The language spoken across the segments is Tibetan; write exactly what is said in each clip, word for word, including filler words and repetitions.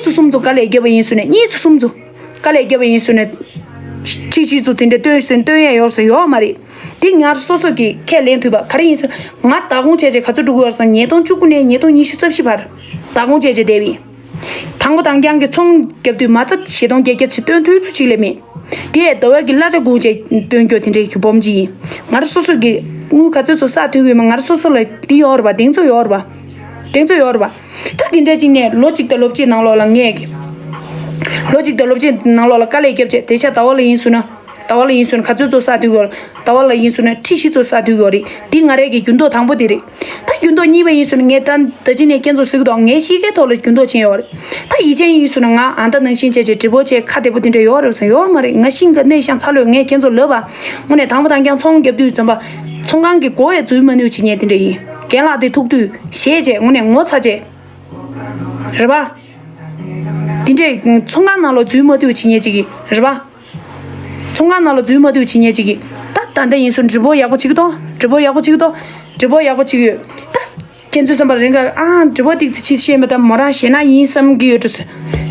ཚོ་གསུམ་ཚོ་དཀའ་ལས་བརྒྱབ་པ་ཡིན་ཟེར་ནས། གཉིས་ཚོ་གསུམ་ཚོ་དཀའ་ལས་བརྒྱབ་པ་ཡིན་ཟེར་ནས། ཁྲི་བཞི་ཚོ་དེ་འདྲ་བཏོན་ཟེར་བཏོན་ཡ་ཡོད་ཟེར་ཡོད་མ་རེད། དེ་ང་རང་སོ་སོ་གིས་ཁས་ལེན་ཐུབ་པ་ག་རེ་ཡིན་ཟེར། ང་བདག་དབང་བྱས་བྱས་ག་ཚོད་འགྲོ་གི་ཡོད་ཟེར། ཉིས་སྟོང་བཅུ་དགུ་ནས་ཉིས་སྟོང་ཉི་ཤུ་རྩ་བཞི་བར་བདག་དབང་བྱས་བྱས་བསྡད་པ་ཡིན། དང་པོ་དང་རྐྱང་གི་ཚོང་རྒྱབ་དུས་མ་རྩ་བཞི་སྟོང་བརྒྱད་བརྒྱ་ཞིག་བཏོན་ཐུབ་ཚུལ་ཅིག་ལས་མེད། དེ་ཟླ་བ་གི་གླ་ཆ་དགོས་བྱས་བཏོན་རྒྱུ་དེ་འདྲའི་གི་སྦོམ་ཅིག་ཡིན། ང་རང་སོ་སོ་གི་དངུལ་ག་ཚོད་ཚོ་བསགས་ཐུབ་ཀྱི་ཡོད་མ། ང་རང་སོ་སོ་ལ་དེ་ཡོད་རེད་པ། གདེང་ཚོད་ཡོད་རེད་པ། གདེང་ཚོད་ཡོད་རེད་པ། ད་དེ་འདྲ་ཅིག་ནས་ལོ་གཅིག་དང་ལོ་གཅིག་ནང་ལོགས་ལ་ངས་གི། ལོ་གཅིག་དང་ལོ་གཅིག་ནང་ལོགས་ལ་དཀའ་ལས་བརྒྱབ་བྱས། དེ་ཤ་ཟླ་བ་ལ་ཡིན་ཟེར་ན། ཟླ་བ་ལ་ཡིན་ཟེར་ན་ག་ཚོད་ཚོ་བསགས་ཐུབ་ཀྱི་ཡོད་རེད། ཟླ་བ་ལ་ཡིན་ཟེར་ན་ཁྲི་བཞི་ཚོ་བསགས་ཐུབ་ཀྱི་ཡོད་རེད། འདི་ང་རའི་གི་འགྱུར་ལྡོག་དང་པོ་དེ་རེད། ད་འགྱུར་ལྡོག་གཉིས་པ་ཡིན་ཟེར་ན། ངས་ད་ད་ཅི་ནས་ཁྱེད་ཚོར་ཟེར་གི་འདུག་ངའི་གཤིས་ཀའི་ཐོག་ལ་འགྱུར་ལྡོག་ཕྱིན་ཡོད་རེད། ད་ཡིད་ཆེན་ཡིན་ཟེར་ན། ང་ཨ་མདའ་ནང་བཞིན་བྱས་བྱས་འབྲི་བོ་བྱས་ཁ་བདེ་པོ་དེ་འདྲ་ཡོད་རེད་ཟེར། ཡོད་མ་རེད། ང་ཤིང་གི་གནས་ཤང་ཚ་ལོས་ངས་ཁྱེད་ཚོར་ལབ་པ། དངོས་གནས་དང་པོ་དང་རྐྱང་ཚོང་རྒྱབ་དུས་ཙམ་པ། ཚོང་ཁང་གི་སྒོ་ཡང་འཛུལ་མ་ནུས་བྱེད་མཁན་དེ་འདྲ་ཡིན། རྒན་ལགས་དེ་ཐུག་དུས་ཞེད་བྱས་དངོས་གནས་ངོ་ཚ་བྱས། རེད་པ། དེ་འདྲས་ཚོང་ཁང་ནང་ལ་འཛུལ་མ་ཐུབ་བྱེད་མཁན་ཅིག་གིས་རེད་པ། ཚོང་ཁང་ནང་ལ་འཛུལ་མ་ཐུབ་བྱེད་མཁན་ཅིག་གིས། ད་ད་ལྟ་ཡིན་ཟེར་ན་འབྲི་བོ་ཡག་པོ་བྱེད་ཀྱི་འདུག་འབྲི་བོ་ཡག་པོ་བྱེད་ཀྱི་འདུག་འབྲི་བོ་ཡག་པོ་བྱེད་ཀྱི་ཡོད། ད་ཁྱེད་ཚོའི་བསམ་པར་རེ་འགའ། ཨ། འབྲི་བོ་ཏིག་ཙི་ཕྱི་ཤེས་མེད། ད་མོ་རང་ཞེད་སྣང་ཡིན་བསམ་གྱི་ཡོད་འགྲོ་ཟེར།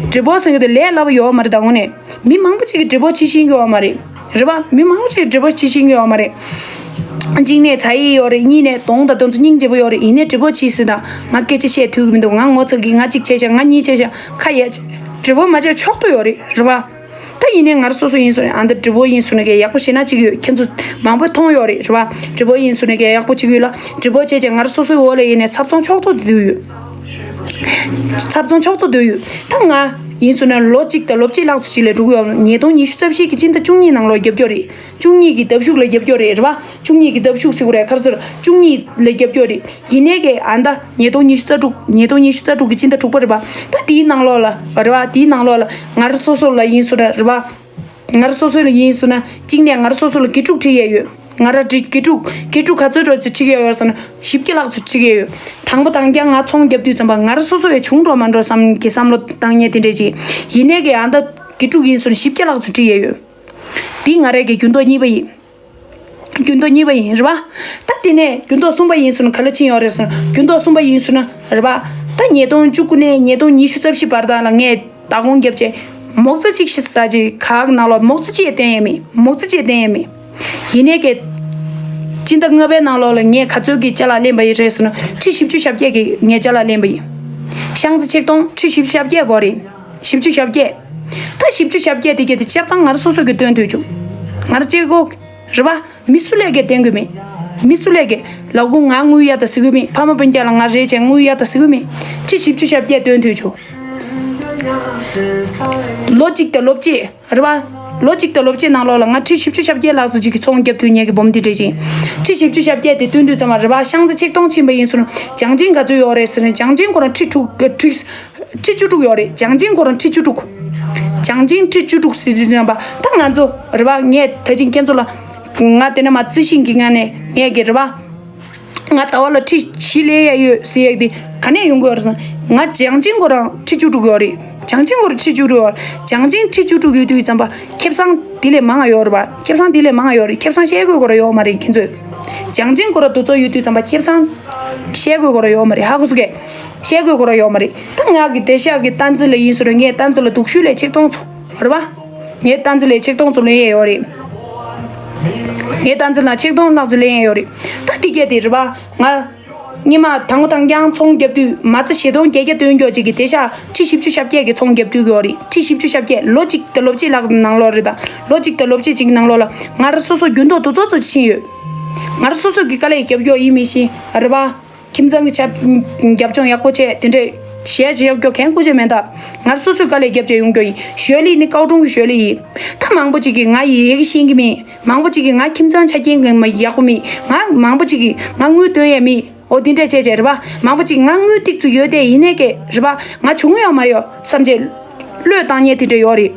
འབྲི་བོ་ཟེར་མཁན་དེ་ལས་སླ་པོ་ཡོད་མ་རེད། ད་དངོས་གནས་མི་མང་པོ་ཅིག་གིས་འབྲི་བོ་ཕྱི་ཤེས་ཀྱི་ཡོད་མ་རེད། རེད་པ། མི་མང་པོ་ཅིག་གིས་འབྲི་བོ་ཕྱི་ཤེས་ཀྱི་ཡོད་མ་རེད། གཅིག་ནས་ཚ་ཡི་ཡོད་རེད། གཉིས་ནས་གདོང་དང་དོན་ཚོ་སྙིང་རྗེ་པོ་ཡོད་རེད། ཡིན་ནའི་འབྲི་བོ་ཕྱི་ཟེར་ད་ང་སྐད་ཆ་བཤད་ཐུབ་ཀྱི་མི་འདུག་ང་ངོ་ཚ་གི། ང་གཅིག་བྱས་ཤག་ང་གཉིས་བྱས་ཤག་ཁ་ཡ། འབྲི་བོ་མ་བྱས་ཆོག་ཏུ་ཡོད་རེད། རེད་པ། ད་ཡིན་ནའི་ང་རང་སོ་སོ་ཡིན་ཟེར་ན། ཨ། འདི་འབྲི་བོ་ཡིན་ཟེར་ན་གས་ཡག་པོ་ཞེད་སྣང་བྱེད་ཀྱི་ཡོད། ཁྱེད་ཚོ་མང་པོས་མཐོང་ཡོད་རེད། རེད་པ། འབྲི་བོ་ཡིན་ཟེར་ན་གས་ཡག་པོ་བྱེད་ཀྱི་ཡོད་ལ། འབྲི་བོ་བྱས་བྱས་ང་རང་སོ་སོའི་འོག་ལ་ཡིན་ནའི་ཚབ་ཚོང་ཆོག་ཏུ་བསྡུས་ཡོད། ཚབ་ཚོང་ཆོག་ཏུ་བསྡུས་ཡོད། ད་ང་ཡིན་ཟེར་ན་ལོ་གཅིག་དང་ལོ་གཅིག་ལྷག་ཙམ་ཅིག་ལས་འགྲོ་གི་ཡོད། ཉིས་སྟོང་ཉི་ཤུ་རྩ་བཞི་གི་སྤྱི་ཟླ་བཅུ་གཉིས་ནང་ལོགས་རྒྱབ་སྐྱོར་རེད། བཅུ་གཉིས་ཀྱི་ཟླ་གཞུག་ལ་རྒྱབ་སྐྱོར་རེད། རེད་པ། བཅུ་གཉིས་ཀྱི་ཟླ་གཞུག་ཟེར་དགོས་རེད། ག་རེ་ཟེར། བཅུ་གཉིས་ལ་རྒྱབ་སྐྱོར་རེད། ཡིན་ནའི་གས་ཨ། ད་ཉིས་སྟོང་ཉི་ཤུ་རྩ་དྲུག་ཉིས་སྟོང་ཉི་ཤུ་རྩ་དྲུག་གི་སྤྱི་ཟླ་དྲུག་པ་རེད་པ། ད་དེའི་ནང་ལོགས་ལ། རེད་པ། དེའི་ནང་ལོགས་ལ་ང་རང་སོ་སོ་ལ་ཡིན་ཟེར་ན། རེད་པ། ང་རང་སོ་སོ་ལ་ཡིན་ཟེར་ན། གཅིག་ནས་ང་རང་སོ་སོ་ལ་དགེ་ཕྲུག་ཁྲིད་ཡས་ཡོད། ང་རང་དགེ་ཕྲུག་དགེ་ཕྲུག་ག་ཚོད་འགྲོ་ཚེ་ཁྲིད་ཡས་ཡོད་ཟེར་ན། བཞི་བརྒྱ་ལྷག་ཙམ་ཁྲིད་ཡས་ཡོད། དང་པོ་དང་རྐྱང་ང་ཚོང་རྒྱབ་དུས་ཙམ་པ་ང་རང་སོ་སོ་ཡས་བྱུང་འགྲོ་མ་འགྲོ་བསམ་གྱི་བསམ་བློ་བཏང་མཁན་དེ་འདྲས་ཅིག་ཡིན་ནའི་གས་ཨ། ད་དགེ་ཕྲུག་ཡིན་ཟེར་ན་བཞི་བརྒྱ་ལྷག་ཙམ་ཁྲིད་ཡས་ཡོད། འདི་ང་རའི་གི་འགྱུར་ལྡོག་གཉིས་པ་ཡིན། འགྱུར་ལྡོག་གཉིས་པ་ཡིན། རེད་པ། ད་དེ་ནས་འགྱུར་ལྡོག་གསུམ་པ་ཡིན་ཟེར་ན་ག་ལ་ཕྱིན་ཡོད་རེད་ཟེར་ན། འགྱུར་ལྡོག་གསུམ་པ་ཡིན་ཟེར་ན། རེད་པ། ད་ཉིས་སྟོང་བཅུ་དགུ་ནས་ཉིས་སྟོང་ཉི་ཤུ་རྩ་བཞི་བར་དག་ལ་ངས་བདག་དབང་བརྒྱབ་བྱས། མོག་རྩ་གཅིག་ཤི་ས་ཅིག་ཁག་ནང་ལོགས་མོག་རྩ་གཅིག་བསྟན་ཡས་མེད། མོག་རྩ་གཅིག་བསྟན་ཡས་མེད། ཡིན་ནའི་གས་སྤྱི་ཟླ་ལྔ་པའི་ནང་ལོགས་ལ་ངས་ག་ཚོད་ཀྱི་ཅ་ལག་ལེན་པ་ཡིན་རེད་ཟེར་ན། ཁྲི་བཞི་བཅུ་ཞེ་བརྒྱད་ཀྱི་ངས་ཅ་ལག་ལེན་པ་ཡིན། ཤང་ཙི་ཆིག་སྟོང་། ཁྲི་བཞི་བཅུ་ཞེ་བརྒྱད་དགོས་རེད། བཞི་བཅུ་ཞེ་བརྒྱད། ད་བཞི་བཅུ་ཞེ་བརྒྱད་དེ་གས་དེ་ཆ་ཚང་ང་རང་སོ་སོ་གིས་བཏོན་ཐུབ་བྱུང་། ང་རང་གཅིག་པོ། རེད་པ། མི་སུ་ལས་ཀྱིས་བཏོན་དགོས་མེད། མི་སུ་ལས་ཀྱིས་ལབ་དགོས། ང་དངུལ་གཡར་དང་ཟེར་དགོས་མེད། ཕ་མ་སྤུན་ཀྱག་ལ་ང་རེད་བྱས་དངུལ་གཡར་དང་ཟེར་དགོས་མེད། ཁྲི་བཞི་བཅུ་ཞེ་བརྒྱད་བཏོན་ཐུབ་བྱུང་། ལོ་གཅིག་དང་ལོ་གཅིག་རེད་པ། ལོ་གཅིག་དང་ལོ་གཅིག་ནང་ལོགས་ལ་ང་ཁྲི་བཞི་བཅུ་ཞེ་བརྒྱད་ལྷག་ཙམ་ཅིག་གི་ཚོང་རྒྱབ་ཐུབ་མཁན་གྱི་སྦོམ་འདི་འདྲས་ཅིག་ཁྲི་བཞི་བཅུ་ཞེ་བརྒྱད་དེ་བཏོན་དུས་ཙམ་པ་རེད་པ། ཤང་ཙི་ཆིག་སྟོང་ཕྱིན་པ་ཡིན་ཟེར་ན། བྱང་ཆིངས་ག་ཚོད་ཡོད་རེད་ཟེར་ན། བྱང་ཆིངས་ཁོ་རང་ཁྲི་དྲུག་ཁྲི་ཁྲི་བཅུ་དྲུག་ཡོད་རེད། བྱང་ཆིངས་ཁོ་རང་ཁྲི་བཅུ་དྲུག་བྱང་ཆིངས་ཁྲི་བཅུ་དྲུག་ཟེར་དུས་ཙམ་པ། ད་ང་ཚོ་རེད་པ། ངས་ད་ཅིང་ཁྱེད་ཚོ་ལ་ང་དེ་ནས་མ་རྩི་ཤིང་གི་ངང་ནས་ངས་ཀྱི་རེད་པ། ང་ཟླ་བ་ལ་ཁྲི་བཞི་ལེན་ཡ་ཡོད་ཟེར་ཡག་དེ་ག་ནས་ཡོང་གི་ཡོད་རེད་ཟེར་ན། ང་བྱང་ཆིངས་ཁོ་རང་ཁྲི་བཅུ་དྲུག་ཡོད་རེད། བྱང་ཆིངས་ཁོ་རང་ཁྲི་བཅུ་དྲུག་ཡོད། བྱང་ཆིངས་ཁྲི་བཅུ་དྲུག་ཡོད་དུས་ཙམ་པ་ཁེ་བཟང་དེ་ལས་མང་ང་ཡོད་རེད་པ། ཁེ་བཟང་དེ་ལས་མང་ང་ཡོད་རེད། ཁེ་བཟང་བཤད་དགོས་ཁོ་རང་ཡོད་མ་རེད་ཁྱེད་ཚོས། བྱང་ཆིངས་ཁོ་རང་དུ་ཚོགས་ཡོད་དུས་ཙམ་པ་ཁེ་བཟང་བཤད་དགོས་ཁོ་རང་ཡོད་མ་རེད། ཧ་གོ་སོང་གས། བཤད་དགོས་ཁོ་རང་ཡོད་མ་རེད། ད་ང་གི་དེ་ཤག་གི་སྟངས་འཛིན་ལ་ཡིན་ཟེར་རུང་། ངས་སྟངས་འཛིན་ལ་སྡུག་ཤོས་ལས་ཆིག་སྟོང་ཚོ་རེད་པ། ངས་སྟངས་འཛིན་ལས་ཆིག་སྟོང་ཚོ་ལེན་ཡས་ཡོད་རེད། ངས་སྟངས་འཛིན་ལ་ཆིག་སྟོང་ལྷག་ཙམ་ལེན་ཡས་ཡོད་རེད། ད་དེ་གས་དེ་རེད་པ། ང་སྔོན་མ་དང་པོ་དང་རྐྱང་ཚོང་རྒྱབ་དུས་མ་རྩ་བཞི་སྟོང་བརྒྱད་བརྒྱ་བཏོན་རྒྱུ་ཅིག་གི་དེ་ཤག་ཁྲི་བཞི་བཅུ་ཞེ་བརྒྱད་ཀྱི་ཚོང་རྒྱབ་ཐུབ་ཀྱི་ཡོད་རེད། ཁྲི་བཞི་བཅུ་ཞེ་བརྒྱད། ལོ་གཅིག་དང་ལོ་གཅིག་ལྷག་ནང་ལོགས་རེད། ད་ལོ་གཅིག་དང་ལོ་གཅིག་ཅིག་ནང་ལོགས་ལ་ང་རང་སོ་སོ་འགྱུར་ལྡོག་དུ་ཚོགས་ཚོ་ཕྱིན་ཡོད། ང་རང་སོ་སོ་གི་དཀའ་ལས་རྒྱབ་སྐྱོར་ཡིན་མིན་ཤེས་རེད་པ། ཁྱིམ་ཚང་གི་ཆ་རྒྱབ་ལྗོངས་ཡག་པོ་བྱས་དེ་འདྲས་གཞས་བྱེད་ཡག་སྐྱོ་གན་སྐུ་ཆེ་མེད་ད། ང་སོ་སོའི་དཀའ་ལས་རྒྱབ་བྱས་ཡོང་རྒྱུ་ཡིན། ཞོལ་ལི་ནི་ཀའོ་ཀྲུང་གི་ཞོལ་ལི་ཡིན། ད་མང་པོ་ཅིག་གིས་ང་ཡི་ཡི་གེ་ཤེས་ཀྱི་མེད། མང་པོ་ཅིག་གིས་ང་ཁྱིམ་ཚང་ཆ་རྐྱེན་གྱི་མ་ཡག་པོ་མེད། ང་མང་པོ་ཅིག་གིས་ང་དངུལ་སྟོན་ཡས་མེད། འོ་དེ་འདྲས་བྱས་བྱས་རེད་པ། མང་པོ་ཅིག་ང་དངུལ་ཏིག་ཙུ་ཡོད་དེ་ཡིན་ནའི་ཀྱེ་རེད་པ། ང་བྱུང་ཡོད་མ་ཡོད་བསམ་བྱས་བློས་བཏང་མཁན་དེ་འདྲས་ཡོད་རེད།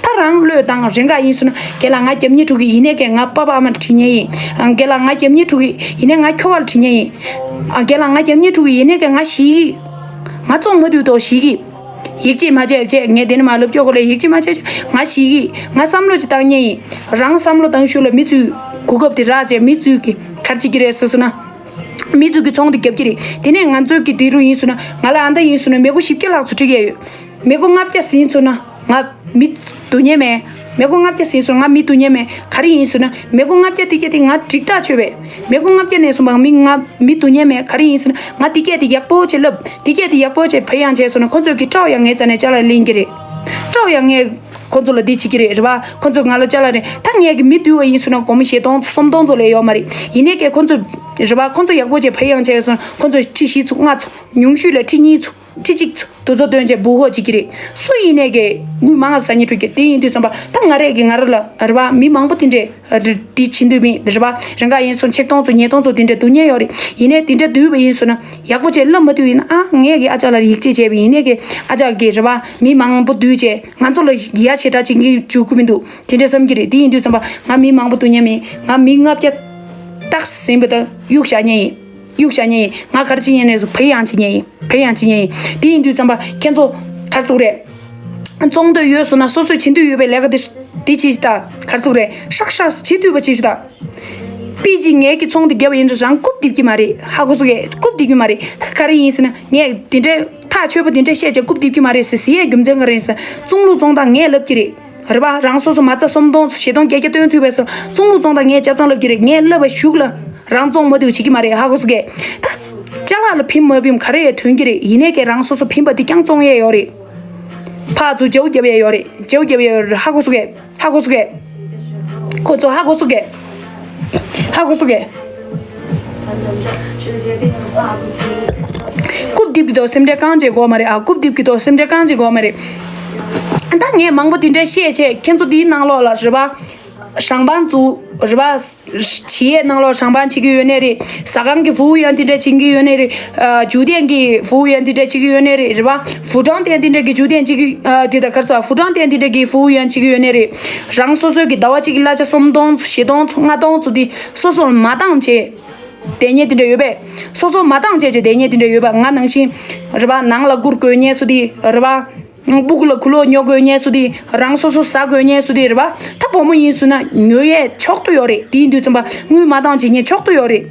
ད་རང་བློས་བཏང་། རེ་འགའ་ཡིན་ཟེར་ན། རྒན་ལགས་ང་རྒྱབ་གཉེར་ཐུག་གི་ཡིན་ནའི་ཀྱེ་ང་པ་ཕ་ཨ་མར་དྲི་མཁན་ཡིན། རྒན་ལགས་ང་རྒྱབ་གཉེར་ཐུག་གི་ཡིན་ནའི་ང་ཁྱོ་གར་དྲི་མཁན་ཡིན། རྒན་ལགས་ང་རྒྱབ་གཉེར་ཐུག་གི་ཡིན་ནའི་ཀྱེ་ང་ཞིག་ང་བཙོང་མ་ཐུབ་དོ་ཞིག་གི། ཡིད་ཆེས་མ་བྱས་བྱས་ངས་དེ་ནས་མ་ལབ་ཀྱོག་གོ་ལས་ཡིད་ཆེས་མ་བྱས་བྱས་ང་ཞིག་གི། ང་བསམ་བློ་ཅིག་བཏང་མཁན་ཡིན། རང་བསམ་བློ་བཏང་ཤུགས་ལ་མི་ཚོས་གོ་སྐབས་དེ་རག་བྱས་མི་ཚོས་ཀྱི་གར་བྱེད་ཀྱི་རེད་ཟེར་སོང་ན། མི་ཚོས་ཀྱི་ཚོང་དེ་རྒྱབ་ཀྱི་རེད། དེ་ནས་ང་ཚོས་ཀྱི་དེ་རུ་ཡིན་ཟེར་ན། ང་ལ་ཨ་མདའ་ཡིན་ཟེར་ན་མི་མགོ་བཞི་བརྒྱ་ལྷག་ཙམ་ཁྲིད་ཀྱི་ཡོད། མི་མགོ་ལྔ་བརྒྱ་ཟིན་སོང་ན་ང་མི་སྡུག་བསྔལ་མེད། མི་མགོ་ལྔ་བརྒྱ་ཟིན་སོང་ན་ང་མི་སྡུག་བསྔལ་མེད། ག་རེ་ཡིན་ཟེར་ན་མི་མགོ་ལྔ་བརྒྱ་དེ་གྱད་དེ་ང་འགྲིག་ཐག་ཆོད་པས། མི་མགོ་ལྔ་བརྒྱ་ནས་བཟུང་བ་མི་ང་མི་སྡུག་བསྔལ་མེད། ག་རེ་ཡིན་ཟེར་ན་ང་དེ་གྱད་དེ་ཡག་པོ་བྱས་ལབ། དེ་གྱད་དེ་ཡག་པོ་བྱས་བེ་ཡང་བྱས་སོང་ན་ཁོ་ཚོས་ཀྱི་སྤྲོ་ཡང་ངའི་རྩ་ནས་ཅ་ལག་ལེན་གྱི་རེད། སྤྲོ་ཡང་ངས་ཁོ་ཚོ་ལ་འདི་བྱེད་ཀྱི་རེད། རེད་པ། ཁོ་ཚོས་ང་ལ་ཅ་ལག་རེད། ད་ངས་ཀྱི་མི་སྡུག་པ་ཡིན་ཟེར་ན་སྒོར་མོ་བཞི་སྟོང་ཚོ་སུམ་སྟོང་ཚོ་ལས་ཡོད་མ་རེད། ཡིན་ནའི་ཀྱི་ཁོ་ཚོ་རེད་པ། ཁོ་ཚོ་ཡག་པོ་བྱས་བེ་ཡང་བྱས་སོང་ན་ཁོ་ཚོས་ཁྲི་བཞི་ཚོ་ལྔ་ཚོ་ཉུང་ཤོས་ལ་ཁྲི་གཉིས་ཚོ་ཁྲི་གཅིག་ཚོ་དུ་ཚོ་བཏོན་བྱས་འབུ་ཧོ་བྱེད་ཀྱི་རེད། སུ་ཡིན་ནའི་ཀྱི་དངུལ་མང་ང་ཟ་ཉེན་འཕྲོད་ཀྱི། དེ་ཡིན་དུས་ཙམ་པ་ད་ང་རས་ཀྱི་ང་ར་ལ་རེད་པ། མི་མང་པོ་དེ་འདྲས་འདི་བྱེད་འདོད་མིན་རེད་པ། རེ་འགའ་ཡིན་སོང་ཆིག་སྟོང་ཚོ་ཉིས་སྟོང་ཚོ་དེ་འདྲས་སྡུག་བསྔལ་ཡོད་རེད། ཡིན་ནའི་དེ་འདྲས་སྡུག་པ་ཡིན་སོང་ན་ཡག་པོ་བྱས་ལབ་མ་ཐུབ་ཡིན་ན་ཨ་ངས་ཀྱི་ཨ་ཅག་ལ་ཡིད་ཆེས་བྱས་པ་ཡིན་ནའི་ཀྱི་ཨ་ཅག་གི་རེད་པ། མི་མང་པོ་སྡུག་བྱས་ང་ཚོ་ལ་ཡ་ཆེ་དྲགས་བྱེད་ཀྱི་འཇུག་གི་མི་འདུག་དེ་འདྲས་བསམ་གྱི་རེད། དེ་ཡིན་དུས་ཙམ་པ་ང་མི་མང་པོ་སྡུག་བསྔལ་མེད། ང་མི་ལྔ་བརྒྱ་ཏག་ཟིན་པ་ད་གཡུག་བཞག་ཉེན་ཡིན། གཡུག་བཞག་ཉེན་ཡིན། ང་ག་རེ་བྱེད་ཉེན་ནས་སུ་བེ་ཡང་བྱེད་ཉེན་ཡིན། བེ་ཡང་བྱེད་ཉེན་ཡིན། དེ་ཡིན་དུས་ཙམ་པ་ཁྱེད་ཚོ་ག་རེ་ཟེར་དགོས་རེད། བཙོང་འདོད་ཡོད་སོང་ན་སོ་སོས་བྱེད་འདོད་ཡོད་པའི་ལས་ཀ་དེ་དེ་བྱེད་ཤིག་ད། ག་རེ་ཟེར་དགོས་རེད། ཧྲག་ཧྲག་བྱེད་འདོད་པ་བྱེད་ཤིག་ད། པི་ཅིག་ངེད་ཀྱི་ཚོང་དེ་བརྒྱབ་པ་ཡིན་ན་རང་རྐུབ་རྡིབ་ཀྱི་མ་རེད། ཧ་གོ་སོང་གས། རྐུབ་རྡིབ་ཀྱི་མ་རེད། ད་ག་རེ་ཡིན་ཟེར་ན་ངས་དེ་འདྲའི་ཐག་ཆོད་པོ་དེ་འདྲ་བཤད་བྱས་རྐུབ་རྡིབ་ཀྱི་མ་རེད་ཟེར་ཟེར་ཡས་རྒྱུ་མཚན་ག་རེ་ཡིན་ཟེར་ན་བཙོང་ལུགས་བཙོང་སྟངས་ངས་ལབ་ཀྱི་རེད། རེད་པ། རང་སོ་སོ་མ་རྩ་སུམ་སྟོང་བཞི་སྟོང་བརྒྱད་བརྒྱ་སྟོན་ཐུབ་པས་སོ་བཙོང་ལུགས་བཙོང་སྟངས་ངས་ཆ་ཚང་ལབ་ཀྱི་རེད། ངས་ལབ་པ་གཞུག་ལ་རང་བཙོང་མ་ཐུབ་བྱེད་ཀྱི་མ་རེད། ཧ་གོ་སོང་གས། ད་ཅ་ལག་ལ་ཕིན་མ་ཕིན་ག་རེ་ཡས་དོན་གྱི་རེད། ཡིན་ནའི་ཀྱི་རང་སོ་སོ་ཕིན་པ་དེ་རྐྱང་བཙོང་ཡས་ཡོད་རེད། ཕར་ཚུར་འཇའ་བོ་རྒྱབ་ཡས་ཡོད་རེད། འཇའ་བོ་རྒྱབ་ཡས་ཡོད་རེད། ཧ་གོ་སོང་གས། ཧ་གོ་སོང་གས། ཁོ་ཚོ་ཧ་གོ་སོང་གས། ཧ་གོ་སོང་གས། རྐུབ་རྡིབ་ཀྱི་དོ་སེམས་ཁྲལ་གང་བྱེད་དགོས་མ་རེད་ཨ། རྐུབ་རྡིབ་ཀྱི་དོ་སེམས་ཁྲལ་གང་བྱེད་དགོས་མ་རེད། ད་ངས་མང་པོ་དེ་འདྲ་བཤད་བྱས་ཁྱེད་ཚོ་དེའི་ནང་ལོགས་ལ་རེད་པ། ཧྲང་པང་ཚུ་རེད་པ། བྱེད་ཡས་ནང་ལོགས་ཧྲང་པང་བྱེད་ཀྱི་ཡོད་ནའི་རེད། ཟ་ཁང་གི་ཧྥུའུ་ཡོན་དེ་འདྲ་བྱེད་ཀྱི་ཡོད་ནའི་རེད། ཨ། ཇུ་ཏན་གྱི་ཧྥུའུ་ཡོན་དེ་འདྲ་བྱེད་ཀྱི་ཡོད་ནའི་རེད། རེད་པ། ཧྥུ་ཀྲང་ཏན་དེ་འདྲ་གི་ཇུ་ཏན་བྱེད་ཀྱི་ཨ། དེ་ད་ག་རེ་ཟེར། ཧྥུ་ཀྲང་ཏན་དེ་འདྲ་གི་ཧྥུའུ་ཡོན་བྱེད་ཀྱི་ཡོད་ནའི་རེད། རང་སོ་སོའི་གི་ཟླ་བ་གཅིག་གི་གླ་ཆ་སུམ་སྟོང་ཚོ་བཞི་སྟོང་ཚོ་ལྔ་སྟོང་ཚོ་དེ་སོ་སོར་མ་བཏང་བྱས་བསྡད་མཁན་དེ་འདྲ་ཡོད་པས། སོ་སོར་མ་བཏང་བྱས་བྱས་བསྡད་མཁན་དེ་འདྲ་ཡོད་པ། ང་ནང་བཞིན་རེད་པ། ནང་ལ་བསྐུར་དགོས་མཁན་ཚོ་དེ་རེད་པ། སྤུ་གུ་ལ་ཁུ་ལོ་ཉོ་དགོས་མཁན་ཚོ་དེ། རང་སོ་སོ་ཟ་དགོས་མཁན་ཚོ་དེ་རེད་པ། ད་བུ་མོ་ཡིན་ཟེར་ན་ཉོ་ཡས་ཆོག་ཏུ་ཡོད་རེད། དེ་ཡིན་དུས་ཙམ་པ་དངུལ་མ་བཏང་བྱེད་མཁན་ཆོག་ཏུ་ཡོད་རེད།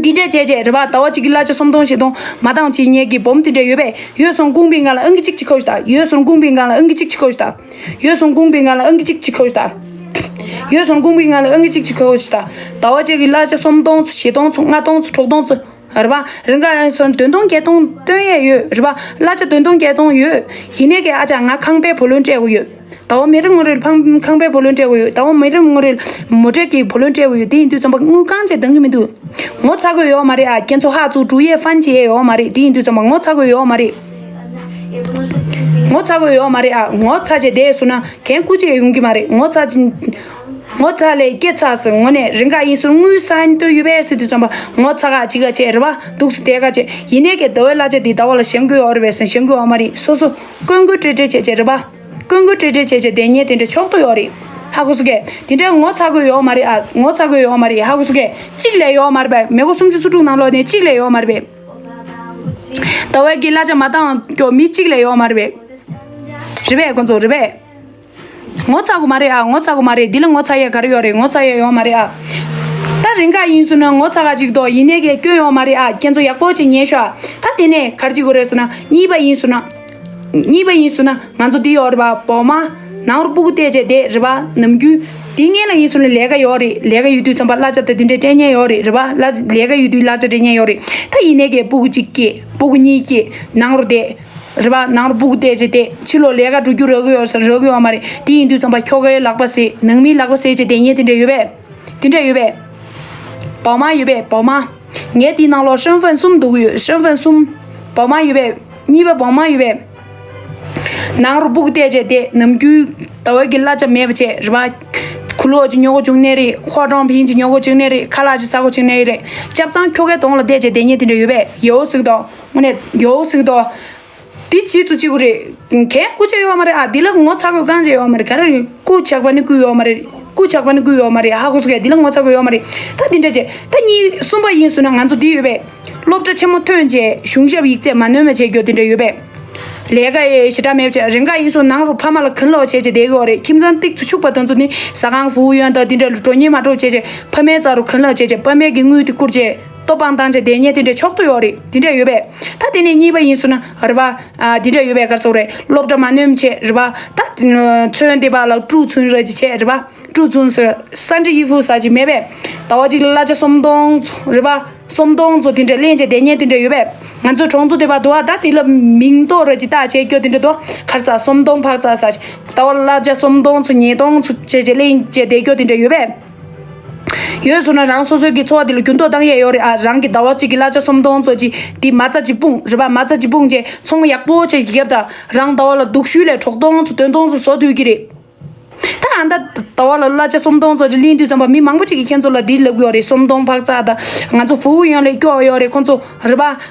འདི་འདྲས་བྱས་བྱས་རེད་པ། ཟླ་བ་གཅིག་གི་གླ་ཆ་སུམ་སྟོང་བཞི་སྟོང་མ་བཏང་བྱེད་མཁན་གྱི་བུ་མོ་དེ་འདྲས་ཡོད་པས། ཡོད་སོང་ཀུང་པིན་གང་ལ་ཨང་ཀི་གཅིག་གཅིག་ཁོ་ཤི་ད། ཡོད་སོང་ཀུང་པིན་གང་ལ་ཨང་ཀི་གཅིག་གཅིག་ཁོ་ཤི་ད། ཡོད་སོང་ཀུང་པིན་གང་ལ་ཨང་ཀི་གཅིག་གཅིག་ཁོ་ཤི་ད། ཡོད་སོང་ཀུང་པིན་གང་ལ་ཨང་ཀི་གཅིག་གཅིག་ཁོ་ཤི་ད། ཟླ་བ་གཅིག་གི་གླ་ཆ་སུམ་སྟོང་ཚོ་བཞི་སྟོང་ཚོ་ལྔ་སྟོང་ཚོ་དྲུག་སྟོང་ཚོ་རེད་པ། རེ་འགའ་ཡང་སོང་བདུན་སྟོང་བརྒྱད་སྟོང་སྟོན་ཡས་ཡོད་རེད་པ། གླ་ཆ་བདུན་སྟོང་བརྒྱད་སྟོང་ཡོད། ཡིན་ནའི་ཀྱི་ཨ་ཅག་ང་ཁང་པའི་བུ་ལོན་སྤྲད་དགོས་ཡོད། ཟླ་བ་མི་རེ་ངོ་རེ་ལ་ཕང་ཁང་པའི་བུ་ལོན་སྤྲད་དགོས་ཡོད། ཟླ་བ་མི་རེ་ངོ་རེ་ལ་མོ་ཊའི་གི་བུ་ལོན་སྤྲད་དགོས་ཡོད། དེ་ཡིན་དུས་ཙམ་པ་དངུལ་གང་བྱས་འདང་གི་མི་འདུག་ངོ་ཚ་དགོས་ཡོད་མ་རེད་ཨ། ཁྱེད་ཚོ་ཧ་ཚུགས་འགྲུལ་ཡས་ཧྥན་བྱེད་ཡས་ཡོད་མ་རེད། དེ་ཡིན་དུས་ཙམ་པ་ངོ་ཚ་དགོས་ཡོད་མ་རེད། ངོ་ཚ་དགོས་ཡོད་མ་རེད་ཨ། ངོ་ཚ་བྱས་བསྡད་སོང་ན་གན་རྐུ་བྱས་ཡོང་གི་མ་རེད། ངོ་ཚ་ཅིན་ངོ་ཚ་ལས་སྐྱེ་ཚ་ཟེར། དངོས་གནས་རེ་འགའ་ཡིན་སོང་དངུལ་ཟ་འདོད་ཡོད་པས་ཟེར་དུས་ཙམ་པ་ངོ་ཚ་ག་ཅིག་ག་བྱས་རེད་པ། འདུག་སེ་བསྡད་ག་བྱས། ཡིན་ནའི་ཀྱི་ཟླ་བའི་གླ་ཆ་འདི་ཟླ་བ་ལ་བཞེངས་དགོས་ཡོད་རེད་པས་ཟེར་བཞེངས་དགོས་ཡོད་མ་རེད། སོ་སོ་བཀོན་བཀོད་སྤྲོད་སྤྲོད་བྱས་བྱས་རེད་པ། བཀོན་བཀོད་སྤྲོད་སྤྲོད་བྱས་བྱས་བསྡད་མཁན་དེ་འདྲ་ཆོག་ཏུ་ཡོད་རེད། ཧ་གོ་སོང་གས། དེ་འདྲ་ངོ་ཚ་དགོས་ཡོད་མ་རེད་ཨ། ངོ་ཚ་དགོས་ཡོད་མ་རེད། ཧ་གོ་སོང་གས། གཅིག་ལས་ཡོད་མ་རེད་པས། མི་མགོ་སུམ་ཅུ་སོ་དྲུག་ནང་ལོགས་ནས་གཅིག་ལས་ཡོད་མ་རེད་པས། ཟླ་བའི་གི་གླ་ཆ་མ་བཏང་ཀྱོག་མི་གཅིག་ལས་ཡོད་མ་རེད་པས། རེད་པས་ཁོང་ཚོ་རེད་པས། ངོ་ཚ་དགོས་མ་རེད་ཨ། ངོ་ཚ་དགོས་མ་རེད། འདི་ལ་ངོ་ཚ་ཡས་ག་རེ་ཡོད་རེད། ངོ་ཚ་ཡས་ཡོད་མ་རེད་ཨ། ད་རེ་འགའ་ཡིན་སོང་ན་ངོ་ཚ་ག་ཅིག་འདུག་ཡིན་ནའི་གས་སྐྱོན་ཡོད་མ་རེད་ཨ། ཁྱེད་ཚོ་ཡག་པོ་ཅིག་ཉན་ཤོག་ད་དེ་ནས་ག་རེ་ཅིག་དགོས་རེད་ཟེར་ན་གཉིས་པ་ཡིན་སོང་ན། གཉིས་པ་ཡིན་སོང་ན་ང་ཚོ་འདི་ཡོད་རེད་པ། བོག་མ། ནང་རུ་སྤུ་གུ་བལྟས་བྱས་བསྡད་རེད་པ། ནམ་རྒྱུན། འདི་སྔོན་ལ་ཡིན་སོང་ན་ལས་ཀ་ཡོད་རེད། ལས་ཀ་ཡོད་དུས་ཙམ་པ་གླ་ཆ་དང་འདི་འདྲ་སྤྲད་མཁན་ཡོད་རེད་རེད་པ། ལས་ཀ་ཡོད་དུས་གླ་ཆ་སྤྲད་མཁན་ཡོད་རེད། ད་ཡིན་ནའི་གས་སྤུ་གུ་གཅིག་སྐྱེས། སྤུ་གུ་གཉིས་སྐྱེས། ནང་རུ་བསྡད། རེད་པ། ནང་རུ་སྤུ་གུ་བལྟས་བྱས་བསྡད། ཕྱི་ལོགས་ལས་ཀ་འགྲོ་རྒྱུ་རག་གི་ཡོད་ས་རག་གི་ཡོད་མ་རེད། དེ་ཡིན་དུས་ཙམ་པ་ཁྱོ་གའི་ལག་པ་བཟས། ནང་མིའི་ལག་པ་བཟས་བྱས་བསྡད་མཁན་དེ་འདྲ་ཡོད་པས། དེ་འདྲ་ཡོད་པས། བོག་མ་ཡོད་པས། བོག་མ། ངས་དེའི་ནང་ལོགས་ཧྲེན་ཧྥན་གསུམ་འདུག་གི་ཡོད། ཧྲེན་ཧྥན་གསུམ། བོག་མ་ཡོད་པས། གཉིས་པ་བོག་མ་ཡོད་པས། ནང་རུ་སྤུ་གུ་བལྟས་བྱས་བསྡད། ནམ་རྒྱུན་ཟླ་བའི་གི་གླ་ཆ་མེད་པ་བྱས་རེད་པ། ཁུ་ལོ་ཅིག་ཉོ་དགོས་བྱུང་ནའི་རེད། ཧོ་ཀྲོང་ཕིང་ཅིག་ཉོ་དགོས་བྱུང་ནའི་རེད། ཁ་ལག་ཅིག་ཟ་དགོས་བྱུང་ནའི་རེད། ཆབ་ཚང་ཁྱོ་གའི་གདོང་ལ་བལྟས་བྱས་བསྡད་མཁན་དེ་འདྲ་ཡོད་པས། ཡོད་སྲིད་དོ། དངོས་གནས་ཡོད་སྲིད་དོ། དེ་བྱེད་དུ་བྱེད་དགོས་རེད། གན་རྐུ་བྱས་ཡོད་མ་རེད་ཨ། འདི་ལ་ངོ་ཚ་དགོས་གང་བྱས་ཡོད་མ་རེད། ག་རེ་རེད། རྐུ་ཇག་པ་ནི་རྐུ་ཡོད་མ་རེད། རྐུ་ཇག་པ་ནི་རྐུ་ཡོད་མ་རེད། ཧ་གོ་སོང་གས། འདི་ལ་ངོ་ཚ་དགོས་ཡོད་མ་རེད། ད་འདི་འདྲ་བྱས། ད་གཉིས་གསུམ་པ་ཡིན་སོང་ན་ང་ཚོ་འདི་ཡོད་པས། སློབ་གྲྭ་ཆེན་མོ་ཐོན་བྱས་གཞུང་ཞབས་ཡིག་ཚད་མ་ནོན་པ་བྱས་རྒྱུ་དེ་འདྲ་ཡོད་པས། ལས་ཀ་ཡེ་ཞེ་དྲག་མེད་པ་བྱས། རེ་འགའ་ཡིན་སོང་ནང་རུ་ཕ་མ་ལ་གུན་ལོག་བྱས་བྱས་བསྡད་ཀྱི་ཡོད་རེད། ཁྱིམ་ཚང་ཏིག་ཙམ་ཕྱུག་པ་དེ་ཚོ་ནི་ཟ་ཁང་ཧྥུའུ་ཡོན་དང་འདི་འདྲ་ལ་འགྲོ་ཉན་མ་འགྲོ་བྱས་བྱས་ཕ་མའི་རྩ་རུ་གུན་ལོག་བྱས་བྱས་ཕ་མའི་གི་དངུལ་དེ་བསྐུར་བྱས། ལྟོ་སྤང་བཏང་བྱས་བསྡད་ཉན་དེ་འདྲ་ཆོག་ཏུ་ཡོད་རེད། དེ་འདྲ་ཡོད་པས། ད་དེ་ནས་གཉིས་པ་ཡིན་ཟེར་ན་རེད་པ། ཨ་དེ་འདྲ་ཡོད་པས། ག་རེ་ཟེར་དགོས་རེད། སློབ་གྲྭ་མ་ནོན་བྱས་རེད་པ། ད་ཚོན་དེ་པ་ལ་དཀྲུག་ཚུན་ར་ཅིག་བྱས་རེད་པ། དཀྲུག་ཚུན་ཟེར་ས་འདྲ་ཡི་ཧྥུ་ཟེར་ཅིག་མེད་པས། ཟླ་བ་གཅིག་ལ་གླ་ཆ་སུམ་སྟོང་ཚོ་རེད་པ། སུམ་སྟོང་ཚོ་དེ་འདྲ་ལེན་བྱས་བསྡད་ཉན་དེ་འདྲ་ཡོད་པས། ང་ཚོ་གྲོང་ཚོ་དེ་པ་འདུག་ཨ། ད་དེ་ལ་མིང་འདོགས་ར་ཅིག་བཏགས་བྱས་སྐྱོ་དེ་འདྲ་འདུག་ག་རེ་ཟ། སུམ་སྟོང་ཕག་ཚ་ཟེར། ཟླ་བ་ལ་གླ་ཆ་སུམ་སྟོང་ཚོ་ཉིས་སྟོང་ཚོ་བྱས་བྱས་ལེན་བྱས་བསྡད་སྐྱོ་དེ་འདྲ་ཡོད་པས། ཡོད་སོང་ན་རང་སོ་སོའི་གི་འཚོ་བ་དེ་ལ་འགྱུར་ལྡོག་བཏང་ཡས་ཡོད་རེད་ཨ། རང་གི་ཟླ་བ་གཅིག་གི་གླ་ཆ་སུམ་སྟོང་ཚོ་ཅིག་དེ་མ་རྩ་ཅིག་སྤུངས་རེད་པ། མ་རྩ་ཅིག་སྤུངས་བྱས་ཚོང་ཡག་པོ་བྱས་ཀྱི་རྒྱབ་དང་རང་ཟླ་བ་ལ་སྡུག་ཤོས་ལས་དྲུག་སྟོང་ཚོ་བདུན་སྟོང་ཚོ་བཟོ་སྡོད་ཀྱི་རེད། ད་ཨ་ད་ཟླ་བ་ལ་གླ་ཆ་སུམ་སྟོང་ཚོ་ཅིག་ལེན་དུས་ཙམ་པ་མི་མང་པོ་ཅིག་གིས་ཁྱེད་ཚོ་ལ་འདི་ལབ་ཀྱི་ཡོད་རེད། སུམ་སྟོང་ཕག་ཚ་དང་ང་ཚོ་ཧྥུའུ་ཡོན་ལས་སྐྱོ་བ་ཡོད་རེད། ཁོང་ཚོ་རེད་པ།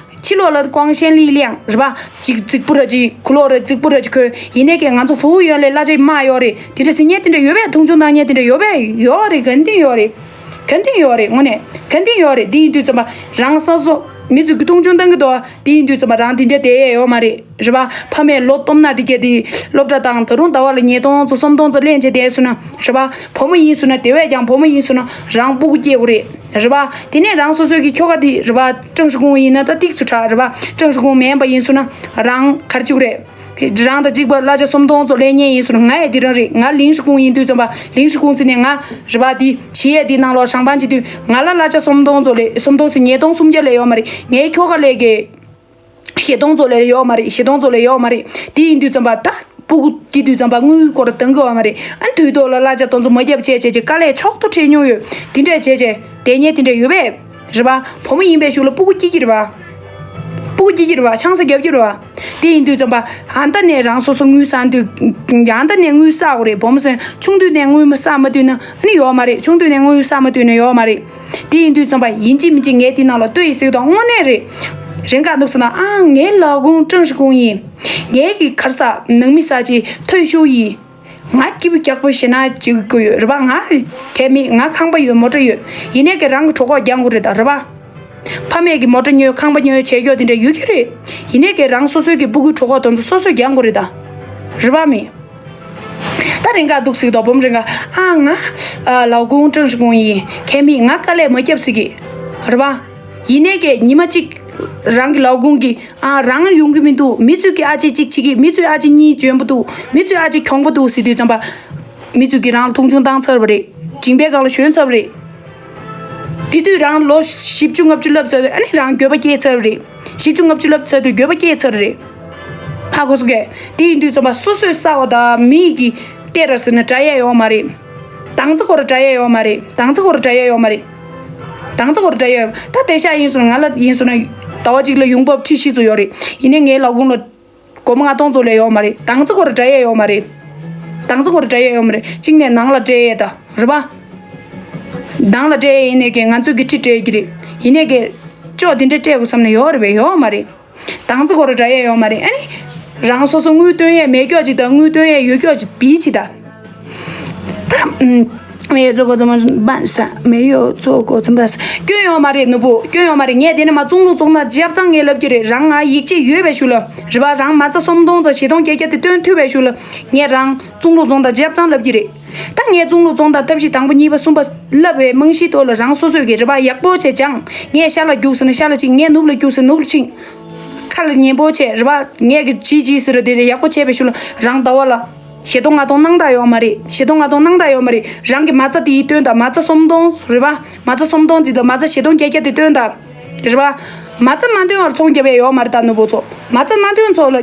ཕྱི་ལོགས་ལ་ཀོང་ཤན་ལི་གླིང་རེད་པ། ཅིག་རྫིག་པོ་ར་ཅིག་གུ་ལོག་ར་རྫིག་པོ་ར་ཅིག་ཁོས་ཡིན་ནའི་ཀྱེ་ང་ཚོ་ཧྥུའུ་ཡོན་ལས་གླ་ཆ་དམའ་ཡོད་རེད། དེ་འདྲ་ཟེར་ཉན་དེ་འདྲ་ཡོད་པས། མཐོང་ཆུང་བཏང་ཉན་དེ་འདྲ་ཡོད་པས། ཡོད་རེད། ག་འདི་ཡོད་རེད། ག་འདི་ཡོད་རེད། དངོས་གནས་ག་འདི་ཡོད་རེད། དེ་ཡིན་དུས་ཙམ་པ་རང་སོ་སོ་མི་ཚོས་ཀྱི་མཐོང་ཆུང་བཏང་གི་འདུག་དེ་ཡིན་དུས་ཙམ་པ་རང་དེ་འདྲ་བསྡད་ཡས་ཡོད་མ་རེད། རེད་པ། ཕ་མས་ལོ་སྟོབས་ན་དེ་གས་དེ་སློབ་གྲྭ་དང་ད་རུང་ཟླ་བ་ལ་ཉིས་སྟོང་ཚོ་སུམ་སྟོང་ཚོ་ལེན་བྱས་བསྡད་སོང་ན་རེད་པ། བུ་མོ་ཡིན་སོང་ན་དེ་བས་ཀྱང་བུ་མོ་ཡིན་སོང་ན་རང་སྤུ་གུ་སྐྱེ་དགོས་རེད། རེད་པ། དེ་ནས་རང་སོ་སོའི་གི་ཁྱོ་ག་དེ་རེད་པ། ཀྲང་ཧྲི་ཀུང་ཡིན་ན་ད་ཏིག་ཙུ་དྲག་རེད་པ། ཀྲང་ཧྲི་ཀུང་མིན་པ་ཡིན་སོང་ན་རང་ག་རེ་བྱེད་དགོས་རེད། རང་དང་གཅིག་པ་གླ་ཆ་སུམ་སྟོང་ཚོ་ལེན་ཉན་ཡིན་སོང་ན། ང་ཡང་དེ་རང་རེད། ང་ལིང་ཧྲི་ཀུང་ཡིན་དུས་ཙམ་པ་ལིང་ཧྲི་ཀུང་ཟེར་ནས་ང་རེད་པ། དེ་བྱེད་ཡས་དེ་ནང་ལོགས་ཧྲང་པན་བྱེད་དུས་ང་ལ་གླ་ཆ་སུམ་སྟོང་ཚོ་ལས་སུམ་སྟོང་ཟེར་ཉིས་སྟོང་སུམ་བརྒྱ་ལས་ཡོད་མ་རེད། ངའི་ཁྱོ་ག་ལས་ཀྱི་བཞི་སྟོང་ཚོ་ལས་ཡོད་མ་རེད། བཞི་སྟོང་ཚོ་ལས་ཡོད་མ་རེད། དེ་ཡིན་དུས་ཙམ་པ་ད་སྤུ་གུ་སྐྱེ་དུས་ཙམ་པ་དངུལ་སྐོར་འདང་གི་ཡོད་མ་རེད། ཨ་དུས་ཐོག་ལ་གླ་ཆ་དེ་ཚོ་མ་བརྒྱབ་བྱས་བྱས་བྱས་དཀའ་ལས་མཆོག་ཏུ་འཕྲད་མྱོང་ཡོད། དེ་འདྲས་བྱས་བྱས་བསྡད་ཉན་དེ་འདྲས་ཡོད་པས། རེད་པ། བུ་མོ་ཡིན་པའི་གཞུག་ལ་སྤུ་གུ་སྐྱེ་གི་རེད་པ། སྤུ་གུ་སྐྱེ་གི་རེད་པ། ཆང་ས་རྒྱབ་ཀྱི་རེད་པ། དེ་ཡིན་དུས་ཙམ་པ་ཨ་ད་ནས་རང་སོ་སོ་དངུལ་བསགས་དུས་ཨ་ད་ནས་དངུལ་བསགས་དགོས་རེད། བུ་མོ་ཟེར་ཆུང་དུས་ནས་དངུལ་མ་བསགས་མ་དུས་ན་ཨ་ནི་ཡོད་མ་རེད། ཆུང་དུས་ནས་དངུལ་བསགས་མ་དུས་ན་ཡོད་མ་རེད། དེ་ཡིན་དུས་ཙམ་པ་ཡིན་གཅིག་མིན་གཅིག་ངས་དེ་ནང་ལ་ལྟོས་ཡིན་ཟེར་དང་། དངོས་གནས་རེད། རེ་འགའ་འདུག་ཟེར་ན་ཨ་ངའི་ལག་ཁུང་ཀྲང་ཧྲི་ཀུང་ཡིན། ངའི་གི་ག་རེ་ཟ་ནང་མི་ཟེར་ཅིག་ཐོས་ཤུགས་ཡིན། ང་སྐྱིད་པོ་རྒྱག་པོ་ཞེ་ན་ཅིག་དགོས་ཡོད་རེད་པ། ང་གལ་མེད། ང་ཁང་པ་ཡོད། མོ་ཊ་ཡོད། ཡིན་ནའི་གི་རང་གི་གྲོད་ཁོག་རྒྱག་དགོས་རེད་ད། རེད་པ། ཕ་མས་གི་མོ་ཊ་ཉོས་ཁང་པ་ཉོས་བྱས་ཀྱོག་དེ་འདྲ་ཡོད་ཀྱི་རེད། ཡིན་ནའི་གི་རང་སོ་སོའི་གི་སྤུ་གུའི་གྲོད་ཁོག་དེ་ཚོ་སོ་སོས་རྒྱག་དགོས་རེད་ད། རེད་པ་མི། ད་རེ་འགའ་འདུག་ཟེར་དོ། བུ་མོ་རེ་འགའ་ཨ་ང་ཨ་ལག་ཁུང་ཀྲང་ཧྲི་ཀུང་ཡིན། གལ་མེད། ང་དཀའ་ལས་མ་བརྒྱབ་ཟེར་གི། རེད་པ། ཡིན་ནའི་གི་ཉི་མ་གཅིག་རང་གི་ལག་ཁུང་གི་ཨ་རང་ཡོང་གི་མི་འདུག་མི་ཚོས་ཀྱི་ཨ་ཅེ་གཅིག་བྱེད་ཀྱི། མི་ཚོས་ཨ་ཅེ་གཉིས་འཇོན་པོ་འདུག་མི་ཚོས་ཨ་ཅེ་གྱོང་པོ་འདུག་ཟེར་དུས་ཙམ་པ། མི་ཚོས་ཀྱི་རང་ལ་མཐོང་ཆུང་བཏང་ཚར་བ་རེད། མཇིང་པའི་སྒང་ལ་ཞོན་ཚར་བ་རེད། དེ་དུས་རང་ལོ་བཞི་བཅུ་ལྔ་བཅུ་སླེབས་ཚར་དུས་ཨ་ནི་རང་འགྱོད་པ་སྐྱེས་ཚར་བ་རེད། བཞི་བཅུ་ལྔ་བཅུ་སླེབས་ཚར་དུས་འགྱོད་པ་སྐྱེས་ཚར་རེད། ཧ་གོ་སོང་གས། དེ་ཡིན་དུས་ཙམ་པ་སོ་སོས་བསགས་པ་དང་མི་གི་སྟེར་ར་ཟེར་ན་འདྲ་ཡས་ཡོད་མ་རེད། དང་ཚ་ཁོ་ར་འདྲ་ཡས་ཡོད་མ་རེད། དང་ཚ་ཁོ་ར་འདྲ་ཡས་ཡོད་མ་རེད། དང་ཚ་ཁོ་ར་འདྲ་ཡས་ཡོད། ད་དེ་ཤ་ཡིན་སོང་ན་ང་ལ་ཡིན་སོང་ན་ཟླ་བ་གཅིག་ལ་ཡོང་འབབ་ཁྲི་བཞི་ཙམ་ཡོད་རེད། ཡིན་ནའི་ངའི་ལག་ཁུང་ལ་སྒོར་མོ་ལྔ་སྟོང་ཙམ་ལས་ཡོད་མ་རེད། དང་ཚ་ཁོ་ར་འདྲ་ཡས་ཡོད་མ་རེད། དང་ཚ་ཁོ་ར་འདྲ་ཡས་ཡོད་མ་རེད། གཅིག་ནས་ནང་ལ་སྤྲད་ཡས་ད། རེད་པ། ནང་ལ་སྤྲད་ཡས་ཡིན་ནའི་གི་ང་ཚོས་གི་ཁྲི་སྤྲད་ཀྱི་རེད། ཡིན་ནའི་གི་ཅོག་དེ་འདྲ་སྤྲད་དགོས་བསམ་ནས་ཡོད་རེད་པས། ཡོད་མ་རེད། དང་ཚ་ཁོ་ར་འདྲ་ཡས་ཡོད་མ་རེད། ཨ་ནི་རང་སོ་སོ་དངུལ་བཏོན་ཡས་མེད་ཀྱོག་ཅིག་དང་དངུལ་བཏོན་ཡས་ཡོད་ཀྱོག་ཅིག་བིས་ཅིག་ད། ད་ཨམ། མེ་ཡོད་ཚོ་གོ་ཚོ་མ་བན་ས་མེ་ཡོད་ཚོ་གོ་ཚོ་བན་ས་སྐྱོན་ཡོད་མ་རེད་ནུ་བུ། སྐྱོན་ཡོད་མ་རེད། ངས་དེ་ནས་མ་ཙུང་ལུ་ཙོང་དང་ཇབ་ཚང་ངས་ལབ་ཀྱི་རེད། རང་ང་ཡིག་ཆ་ཡོད་པའི་ཤུལ་ལ་རེད་པ། རང་མ་རྩ་སུམ་སྟོང་དང་བཞི་སྟོང་བརྒྱད་བརྒྱ་དེ་བཏོན་ཐུབ་པའི་ཤུལ་ལ་ངས་རང་ཙུང་ལུ་ཙོང་དང་ཇབ་ཚང་ལབ་ཀྱི་རེད། ད་ངས་ཙུང་ལུ་ཙོང་དང་ཐབས་ཤེས་དང་པོ་གཉིས་པ་གསུམ་པ་ལབ་པའི་རྨང་གཞིའི་ཐོག་ལ་རང་སོ་སོས་ཀྱི་རེད་པ། ཡག་པོ་བྱས་སྦྱངས། ངས་ཤར་ལ་རྒྱུགས་ཟེར་ན་ཤར་ལ་ཕྱིན། ངས་ནུབ་ལ་རྒྱུགས་ཟེར་ན་ནུབ་ལ་ཕྱིན། ཁ་ལ་ཉན་པོ་བྱས་རེད་པ། ངས་ཀྱི་བྱིས་བྱིས་ཟེར་ར་དེ་རེད། ཡག་པོ་བྱས་པའི་ཤུལ་ལ་རང་ཟླ་བ་ལ་བཞི་སྟོང་ལྔ་སྟོང་གནང་ད་ཡོད་མ་རེད། བཞི་སྟོང་ལྔ་སྟོང་གནང་ད་ཡོད་མ་རེད། རང་གི་མ་རྩ་དེ་ཡིས་བཏོན་ད། མ་རྩ་སུམ་སྟོང་རེད་པ། མ་རྩ་སུམ་སྟོང་དེ་དང་མ་རྩ་བཞི་སྟོང་བརྒྱད་བརྒྱ་དེ་བཏོན་ད། རེད་པ། མ་རྩ་མ་འདོན་བར་ཚོང་རྒྱབ་ཡས་ཡོད་མ་རེད་ད་ནུ་བོ་ཚོ། མ་རྩ་མ་འདོན་ཚོགས་ལ་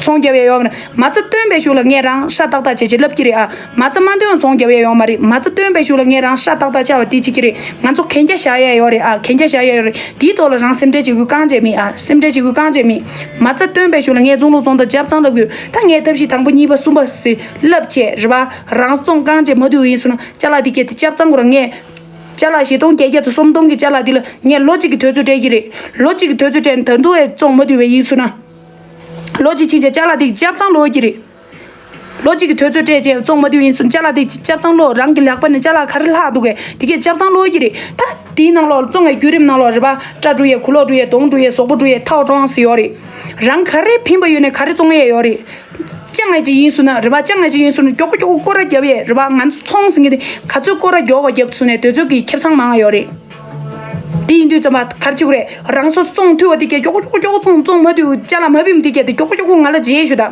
ཚོང་རྒྱབ་ཡས་ཡོད་མ་རེད། མ་རྩ་བཏོན་པའི་ཤུལ་ལ་ངས་རང་ཧྲ་ཏག་ཏག་བྱས་བྱས་ལབ་ཀྱི་རེད་ཨ། མ་རྩ་མ་འདོན་ཚོང་རྒྱབ་ཡས་ཡོད་མ་རེད། མ་རྩ་བཏོན་པའི་ཤུལ་ལ་ངས་རང་ཧྲ་ཏག་ཏག་བྱ་བ་དེ་བྱེད་ཀྱི་རེད། ང་ཚོ་གན་རྒྱ་བཞག་ཡས་ཡོད་རེད་ཨ། གན་རྒྱ་བཞག་ཡས་ཡོད་རེད། དེའི་ཐོག་ལ་རང་སེམས་ཁྲལ་བྱེད་དགོས་གང་བྱས་མེད་ཨ། སེམས་ཁྲལ་བྱེད་དགོས་གང་བྱས་མེད། མ་རྩ་བཏོན་པའི་ཤུལ་ལ་ངས་ཙུང་ལུ་ཙོང་དང་ཇབ་ཚང་ལབ་དགོས། ད་ངས་ཐབས་ཤེས་དང་པོ་གཉིས་པ་གསུམ་པ་ཟེར་ལབ་བྱས་རེད་པ། རང་བཙོང་གང་བྱས་མ་དུས་ཡིན་སོང་ན་ཅ་ལག་དེ་གས་དེ་ཇབ་ཚང་དགོས་ར། ངས་ཅ་ལག་བཞི་སྟོང་བརྒྱད་བརྒྱ་དང་སུམ་སྟོང་གི་ཅ་ལག་འདི་ལ་ངས་ལོ་གཅིག་གི་དུས་ཚོད་སྤྲད་ཀྱི་རེད། ལོ་གཅིག་གི་དུས་ཚོད་སྤྲད་ནས་ད་དུང་ཨེ་བཙོང་མ་ཐུབ་པ་ཡིན་སོང་ན། ལོ་གཅིག་ཕྱིན་ཆད་ཅ་ལག་དེ་ཇབ་ཚང་ལོག་གི་རེད། ལོ་གཅིག་གི་དུས་ཚོད་སྤྲད་རྗེས་བཙོང་མ་ཐུབ་ཡིན་སོང་ན་ཅ་ལག་དེ་ཇབ་ཚང་ལོག་རང་གི་ལག་པ་ནས་ཅ་ལག་ག་རེ་ལྷག་འདུག་གས་དེ་གས་ཇབ་ཚང་ལོག་གི་རེད། ད་དེའི་ནང་ལོགས་བཙོང་བའི་བརྒྱུད་རིམ་ནང་ལོགས་རེད་པ། སྐྲ་བཀྲུ་ཡས། གུ་ལོག་བཀྲུ་ཡས། གདོང་བཀྲུ་ཡས། གཟུགས་པོ་བཀྲུ་ཡས། ཐའོ་ཀྲོང་ཟེར་ཡོད་རེད། རང་ག་རེ་ཕིན་པ་ཡོད་ནས་ག་རེ་བཙོང་ཡས་ཡོད་རེད། ཅང་ཨེ་ཅིག་ཡིན་སོང་ན་རེད་པ། ཅང་ཨེ་ཅིག་ཡིན་སོང་ན་མགྱོགས་པོ་མགྱོགས་པོ་སྐོར་ར་རྒྱབ་ཡས་རེད་པ། ང་ཚོ་ཚོང་ཟིན་གི་དེ་ག་ཚོད་སྐོར་ར་མགྱོགས་པ་རྒྱབ་སོང་ནས་དེ་ཚོད་ཀྱི་ཁེ་བཟང་མང་ཡོད་རེད། དེ་ཡིན་དུས་ཙམ་པ་ག་རེ་བྱེད་དགོས་རེད། རང་སོ་སོ་བཙོང་ཐུབ་པ་དེ་གས་མགྱོགས་མགྱོགས་མགྱོགས་བཙོང་བཙོང་མ་ཐུབ་ཅ་ལག་མ་ཕིམ་དེ་གས་དེ་མགྱོགས་མགྱོགས་ང་ལ་བརྗེས་ཞུ་ད།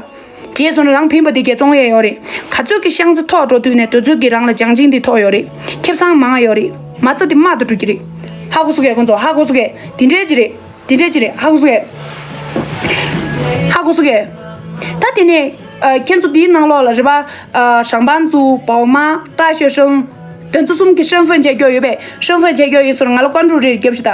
བརྗེས་སོང་ན་རང་ཕིམ་པ་དེ་གས་བཙོང་ཡས་ཡོད་རེད། ག་ཚོད་ཀྱི་ཤང་ཚི་ཐོག་འགྲོ་དུས་ནས་དུས་ཚོད་ཀྱི་རང་ལ་སྦྱང་བྱིན་དེ་ཐོག་ཡོད་རེད། ཁེ་བཟང་མང་ཡོད་རེད། མ་རྩ་དེ་དམའ་དུ་འགྲོ་གི་རེད། ཧ་གོ་སོང་གས་ཁོང་ཚོ་ཧ་གོ་སོང་གས། དེ་འདྲས་ཅི་རེད། དེ་འདྲས་ཅི་རེད། ཧ་གོ་སོང་གས། ཧ་གོ་སོང་གས། ད་དེ་ནས་ཨ། ཁྱེད་ཚོ་དེའི་ནང་ལོགས་ལ་རེད་པ། ཨ། ཞང་པང་ཙུའུ། པའོ་མ། ཏ་ཤོ་ཧྲང་། དེ་ཚོ་གསུམ་གྱི་ཧྲེན་ཧྥེན་བྱས་ཀྱོག་ཡོད་པས། ཧྲེན་ཧྥེན་བྱས་ཀྱོག་ཡིན་སོང་ང་ལ་ཀོན་ཀྲུའུ་རེ་རྒྱབ་ཤི་ད།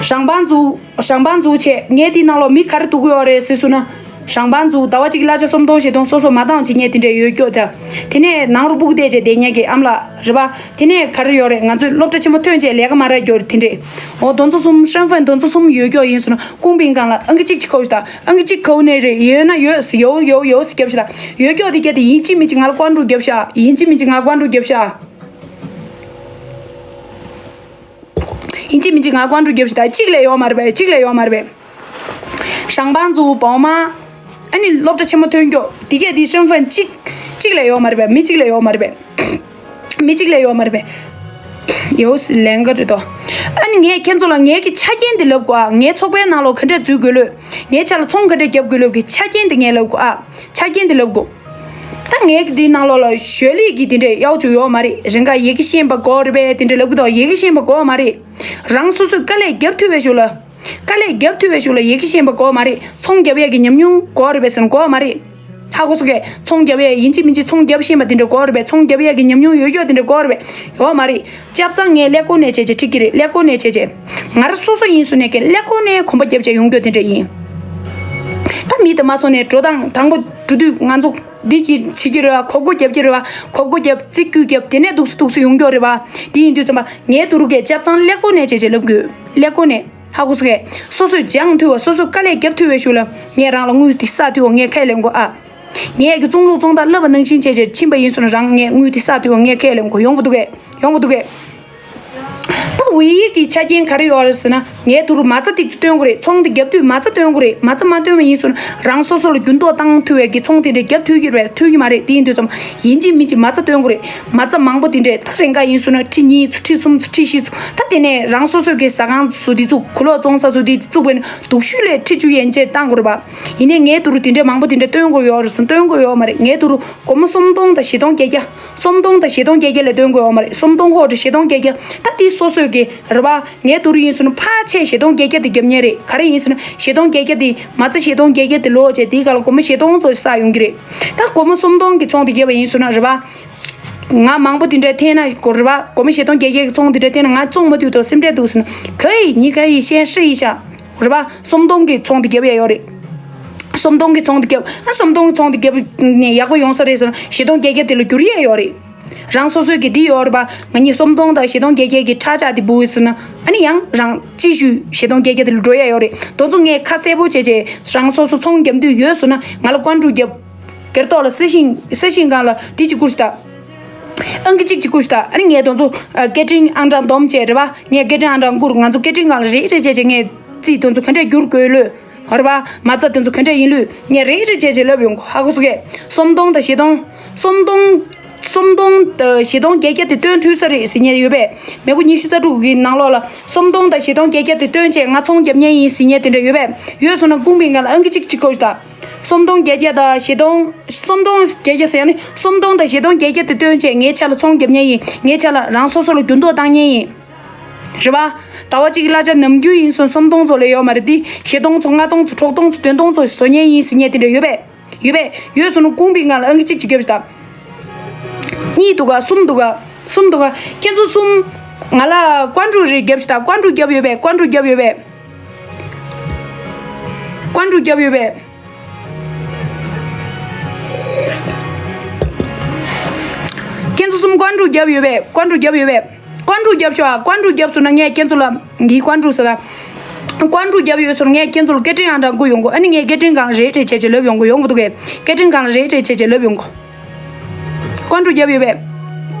ཞང་པང་ཙུའུ། ཞང་པང་ཙུའུ་བྱས་ངས་དེའི་ནང་ལོགས་མི་ག་རེ་འདུག་གི་ཡོད་རེད་ཟེར་སོང་ན། ཞང་པང་ཙུའུ་ཟླ་བ་གཅིག་གླ་ཆ་སུམ་སྟོང་བཞི་སྟོང་སོ་སོ་མ་བཏང་བྱེད་མཁན་དེ་འདྲས་ཡོད་ཀྱོག་ད། དེ་ནས་ནང་རུ་སྤུ་གུ་བསྡད་བྱས་བསྡད་མཁན་གྱི་ཨམ་ལགས་རེད་པ། དེ་ནས་ག་རེ་ཡོད་རེད། ང་ཚོས་སློབ་གྲྭ་ཆེན་མོ་ཐོན་བྱས་ལས་ཀ་མ་རག་ཀྱོག་དེ་འདྲས། འོ་དེ་ཚོ་གསུམ་ཧྲེན་ཧྥེན་དེ་ཚོ་གསུམ་ཡོད་ཀྱོག་ཡིན་སོང་ན་ཀུང་པིན་སྒང་ལ་ཨང་ཀི་གཅིག་གཅིག་ཁོ་ཤི་ད། ཨང་ཀི་གཅིག་ཁོ་ནས་རེད། ཡོད་ན་ཡོད་ཡོད་ཡོད་ཡོད་ཟེར་རྒྱབ་ཤི་ད། ཡོད་ཀྱོག་དེ་གས་དེ་ཡིན་གཅིག་མིན་གཅིག་ང་ལ་ཀོན་ཀྲུའུ་རྒྱབ་ཤ། ཡིན་གཅིག་མིན་གཅིག་ང་ཀོན་ཀྲུའུ་རྒྱབ་ཤ། ཡིན་གཅིག་མིན་གཅིག་ང་ཀོན་ཀྲུའུ་རྒྱབ་ཤི་ད། གཅིག་ལས་ཡོད་མ་རེད་པས། གཅིག་ལས་ཡོད་མ་རེད་པས། ཞང་པང་ཙུའུ། པའོ་མ། ཨ་ནི་སློབ་གྲྭ་ཆེན་མོ་ཐོན་ཀྱོག་དེ་གས་དེ་ཧྲེན་ཧྥེན་གཅིག་གཅིག་ལས་ཡོད་མ་རེད་པས། མི་གཅིག་ལས་ཡོད་མ་རེད་པས། མི་གཅིག་ལས་ཡོད་མ་རེད་པས། ཡོད་ལན་ག་རེད་དོ། ཨ་ནི་ངས་ཁྱེད་ཚོ་ལ་ངའི་གི་ཆ་རྐྱེན་དེ་ལབ་དགོས་ཨ། ངའི་ཚོགས་པའི་ནང་ལོགས་ག་འདྲས་འཛུལ་དགོས་ལོས། ངའི་ཆ་ལ་ཚོང་ག་འདྲས་རྒྱབ་དགོས་ལོས་ཀྱི་ཆ་རྐྱེན་དེ་ངས་ལབ་དགོས་ཨ། ཆ་རྐྱེན་དེ་ལབ་དགོས། ད་ངའི་གི་དེའི་ནང་ལོགས་ལ་ཞོལ་ལི་གི་དེ་འདྲས་གཡོག་བཅུག་ཡོད་མ་རེད། རེ་འགའ་ཡི་གེ་ཤེས་པ་དགོས་རེད་པས། དེ་འདྲས་ལབ་གི་འདུག་ཡི་གེ་ཤེས་པ་དགོས་མ་རེད། རང་སོ་སོས་དཀའ་ལས་རྒྱབ་ཐུབ་པའི་ཞོར་ལ། དཀའ་ལས་རྒྱབ་ཐུབ་པའི་ཞོར་ལ་ཡི་གེ་ཤེས་པ་དགོས་མ་རེད། ཚོང་རྒྱབ་ཡས་ཀྱི་ཉམས་མྱོང་དགོས་རེད་པས་ཟེར་ན་དགོས་མ་རེད། ཧ་གོ་སོང་གས། ཚོང་རྒྱབ་ཡས་ཡིན་གཅིག་མིན་གཅིག་ཚོང་རྒྱབ་ཤེས་པ་དེ་འདྲ་དགོས་རེད་པས། ཚོང་རྒྱབ་ཡས་ཀྱི་ཉམས་མྱོང་ཡོད་ཀྱོག་དེ་འདྲ་དགོས་རེད་པས། ཡོད་མ་རེད། ཆབ་གཙང་ངས་ཀླད་ཀོར་ནས་བྱས་བྱས་ཁྲིད་ཀྱི་རེད། ཀླད་ཀོར་ནས་བྱས་བྱས། ང་རང་སོ་སོ་ཡིན་སོང་ནས་ཀྱི་ཀླད་ཀོར་ནས་གོམ་པ་རྒྱབ་བྱས་ཡོང་རྒྱུ་དེ་འདྲ་ཡིན། ད་མི་དེ་མ་སོང་ནས་འགྲོ་སྟངས་དང་པོ་འགྲོ་དུས་ང་ཚོ་འདི་གི་བྱེད་ཀྱི་རེད་བ། གོ་བགོ་རྒྱབ་ཀྱི་རེད་བ། གོ་བགོ་རྒྱབ་རྩིག་སྐུད་རྒྱབ་དེ་ནས་འདུག་སུ་འདུག་སུ་ཡོང་རྒྱུ་རེད་བ། དེ་ཡིན་དུས་ཙམ་པ་ངའི་དུ་རུ་གས་ཆབ་གཙང་ཀླད་ཀོར་ནས་བྱས་བྱས་ལབ་དགོས། ཀླད་ཀོར་ནས། ཧ་གོ་སོང་གས། སོ་སོས་སྦྱང་ཐུབ་པ། སོ་སོས་དཀའ་ལས་རྒྱབ་ཐུབ་པའི་ཤུགས་ལ་ངས་རང་ལ་དངུལ་དེ་བསགས་ཐུབ་པ་ངས་ཁས་ལེན་དགོས་ཨ། ངས་ཀྱི་བཙོང་ལུགས་བཙོང་སྟངས་བསླབ་པ་ནང་བཞིན་བྱས་བྱས་ཕྱིན་པ་ཡིན་སོང་ན་རང་ངས་དངུལ་དེ་བསགས་ཐུབ་པ་ངས་ཁས་ལེན་དགོས། ཡོང་གི་འདུག་གས། ཡོང་གི་འདུག་གས། ད་ཝེ་ཡིག་གི་ཆ་རྐྱེན་ག་རེ་ཡོད་རེད་ཟེར་ན། ངའི་དུ་རུ་མ་རྩ་ཏིག་ཙི་སྟོན་དགོས་རེད། ཚོང་དེ་རྒྱབ་དུས་མ་རྩ་སྟོན་དགོས་རེད། མ་རྩ་མ་སྟོན་པ་ཡིན་སོང་ན་རང་སོ་སོ་ལ་འགྱུར་ལྡོག་བཏང་ཐུབ་པའི་གི་ཚོང་དེ་འདྲ་རྒྱབ་ཐུབ་ཀྱི་རེད། ཐུབ་ཀྱི་མ་རེད། དེ་ཡིན་དུས་ཙམ་ཡིན་གཅིག་མིན་གཅིག་མ་རྩ་སྟོན་དགོས་རེད། མ་རྩ་མང་པོ་དེ་འདྲས་ད་རེ་འགའ་ཡིན་སོང་ན་ཁྲི་གཉིས་ཚུགས། ཁྲི་གསུམ་ཚུགས། ཁྲི་བཞི་ཚུགས། ད་དེ་ནས་རང་སོ་སོའི་གི་ཟ་ཁང་བཟོ་དེ་བཙུགས། གོས་ལོག་བཙོང་ས་བཟོ་དེ་བཙུགས་པས་ན་སྡུག་ཤོས་ལས་ཁྲི་བཅུ་ཡན་ཆད་བཏང་དགོས་རེད་པ། ཡིན་ནའི་ངའི་དུ་རུ་དེ་འདྲས་མང་པོ་དེ་འདྲས་སྟོན་དགོས་ཡོད་རེད་ཟེར་ན་སྟོན་དགོས་ཡོད་མ་རེད། ངའི་དུ་རུ་སྒོར་མོ་སུམ་སྟོང་དང་བཞི་སྟོང་བརྒྱད་བརྒྱ། སུམ་སྟོང་དང་བཞི་སྟོང་བརྒྱད་བརྒྱ་ལས་སྟོན་དགོས་ཡོད་མ་རེད། སུམ་སྟོང་ཧོ་དྲི་བཞི་སྟོང་བརྒྱད་བརྒྱ། ད་དེ་སོ་སོའི་གི་རེད་པ། ངའི་དུ་རུ་ཡིན་སོང་ན་ཕལ་ཆེར་བཞི་སྟོང་བརྒྱད་བརྒྱ་དེ་རྒྱབ་མཁན་རེད། ག་རེ་ཡིན་སོང་ན་བཞི་སྟོང་བརྒྱད་བརྒྱ་དེ་མ་རྩ་བཞི་སྟོང་བརྒྱད་བརྒྱ་དེ་ལོག་བྱས་དེའི་སྒང་ལ་སྒོར་མོ་བཞི་སྟོང་ཙམ་བསགས་ཡོང་གི་རེད། ད་སྒོར་མོ་སུམ་སྟོང་གི་ཚོང་དེ་བརྒྱབ་པ་ཡིན་སོང་ན་རེད་པ། ང་མང་པོ་དེ་འདྲ་འཐེན་ན་གོ་རེད་པ། སྒོར་མོ་བཞི་སྟོང་བརྒྱད་བརྒྱ་གི་ཚོང་དེ་འདྲ་འཐེན་ན་ང་བཙོང་མ་ཐུབ་དོ་སེམས་ཁྲལ་འདུག་ཟེར་ན། 可以，你可以先试一下。རེད་པ། སུམ་སྟོང་གི་ཚོང་དེ་བརྒྱབ་ཡ་ཡོད་རེད། སུམ་སྟོང་གི་ཚོང་དེ་བརྒྱབ། ཨ་སུམ་སྟོང་གི་ཚོང་དེ་བརྒྱབ་ནས་ཡག་པོ་ཡོང་ས་རེད་ཟེར་ན་བཞི་སྟོང་བརྒྱད་བརྒྱ་དེ་ལ་བསྒྱུར་ཡ་ཡོད་རེད། རང་སོ་སོའི་གི་འདི་ཡོད་རེད་པ། ང་གཉིས་སུམ་སྟོང་དང་བཞི་སྟོང་བརྒྱད་བརྒྱ་གི་ཁྲག་ཆག་དེ་བུ་ཟེར་ན། ཨ་ནི་ཡང་རང་ཅི་ཞུ་བཞི་སྟོང་བརྒྱད་བརྒྱ་དེ་ལ་འགྲོ་ཡ་ཡོད་རེད། དེ་ཚོ་ངས་ཁ་གསལ་པོ་བྱས་བྱས་རང་སོ་སོ་ཚོང་རྒྱབ་འདོད་ཡོད་ཟེར་ན་ང་ལ་ཀོན་ཀྲུའུ་རྒྱབ། སྒེར་ཐོག་ལ་སེ་ཤིང་སེ་ཤིང་སྒང་ལ་དེ་གཅིག་བསྐུར་ཤི་ད། ཨང་ཀི་གཅིག་གཅིག་བསྐུར་ཤི་ད། ཨ་ནི་ངས་དེ་ཚོ་ཨ་སྐད་འཕྲིན་ཨང་གྲངས་སྡོམ་བྱས་རེད་པ། ངས་སྐད་འཕྲིན་ཨང་གྲངས་བསྐུར། ང་ཚོ་སྐད་འཕྲིན་སྒང་ལ་རེད་རེད་བྱས་བྱས་ངས་རྩིས་དེ་ཚོ་ག་འདྲས་བསྒྱུར་དགོས་ལོས། རེད་པ། མ་རྩ་དེ་ཚོ་ག་འདྲས་ཡིན་ལོས་ངས་རེད་རེད་བྱས་བྱས་ལབ་ཡོང་གོ། ཧ་གོ་སོང་གས། སུམ་སྟོང་དང་བཞི་སྟོང་། སུམ་སྟོང་། སུམ་སྟོང་དང་བཞི་སྟོང་བརྒྱད་བརྒྱ་དེ་སྟོན་ཐུབ་ས་རེད་ཟེར་མཁན་ཡོད་པས། མི་མགོ་ཉི་ཤུ་རྩ་དྲུག་གི་ནང་ལོགས་ལ་སུམ་སྟོང་དང་བཞི་སྟོང་བརྒྱད་བརྒྱ་དེ་སྟོན་བྱས་ང་ཚོང་རྒྱབ་མཁན་ཡིན་ཟེར་མཁན་དེ་འདྲ་ཡོད་པས། ཡོད་སོང་ན་ཀུང་པིན་སྒང་ལ་ཨང་ཀི་གཅིག་གཅིག་ཁོ་ཤི་ད། སུམ་སྟོང་བརྒྱད་བརྒྱ་དང་བཞི་སྟོང་། སུམ་སྟོང་བརྒྱད་བརྒྱ་ཟེར་ཡ་ནི་སུམ་སྟོང་དང་བཞི་སྟོང་བརྒྱད་བརྒྱ་དེ་བཏོན་བྱས་ངའི་ཆ་ལ་ཚོང་རྒྱབ་མཁན་ཡིན། ངའི་ཆ་ལ་རང་སོ་སོ་ལ་འགྱུར་ལྡོག་བཏང་མཁན་ཡིན། རེད་པ། ཟླ་བ་གཅིག་གི་གླ་ཆ་ནམ་རྒྱུན་ཡིན་སོང་སུམ་སྟོང་ཙམ་ལས་ཡོད་མ་རེད་དེ། བཞི་སྟོང་ཙམ་ལྔ་སྟོང་ཙམ་དྲུག་སྟོང་ཙམ་བདུན་སྟོང་ཙམ་བཟོ་མཁན་ཡིན་ཟེར་མཁན་དེ་འདྲ་ཡོད་པས། ཡོད་པས། ཡོད་སོང་ན་ཀུང་པིན་སྒང་ལ་ཨང་ཀི་གཅིག་གཅིག་རྒྱབ་ཤི་ད། གཉིས་འདུག་ག་གསུམ་འདུག་ག་གསུམ་འདུག་ག་ཁྱེད་ཚོ་གསུམ། ང་ལ་ཀོན་ཀྲུའུ་རེ་རྒྱབ་ཤི་ད། ཀོན་ཀྲུའུ་རྒྱབ་ཡོད་པས། ཀོན་ཀྲུའུ་རྒྱབ་ཡོད་པས། ཀོན་ཀྲུའུ་རྒྱབ་ཡོད་པས། ཁྱེད་ཚོ་གསུམ་ཀོན་ཀྲུའུ་རྒྱབ་ཡོད་པས། ཀོན་ཀྲུའུ་རྒྱབ་ཡོད་པས། ཀོན་ཀྲུའུ་རྒྱབ་ཤོག་ཨ། ཀོན་ཀྲུའུ་རྒྱབ་སོང་ན་ངས་ཁྱེད་ཚོ་ལ་འདི་ཀོན་ཀྲུའུ་ཟེར་ལ། ཀོན་ཀྲུའུ་རྒྱབ་ཡོད་སོང་ན་ངས་ཁྱེད་ཚོ་ལ་སྐད་འཕྲིན་ཨང་གྲངས་བསྐུར་ཡོང་གོ། ཨ་ནི་ངས་སྐད་འཕྲིན་སྒང་ལ་རེད་རེད་བྱས་བྱས་ལབ་ཡོང་གོ། ཡོང་གི་འདུག་གས། སྐད་འཕྲིན་སྒང་ལ་རེད་རེད་བྱས་བྱས་ལབ་ཡོང་གོ། ཀོན་ཀྲུའུ་རྒྱབ་ཡོད་པས།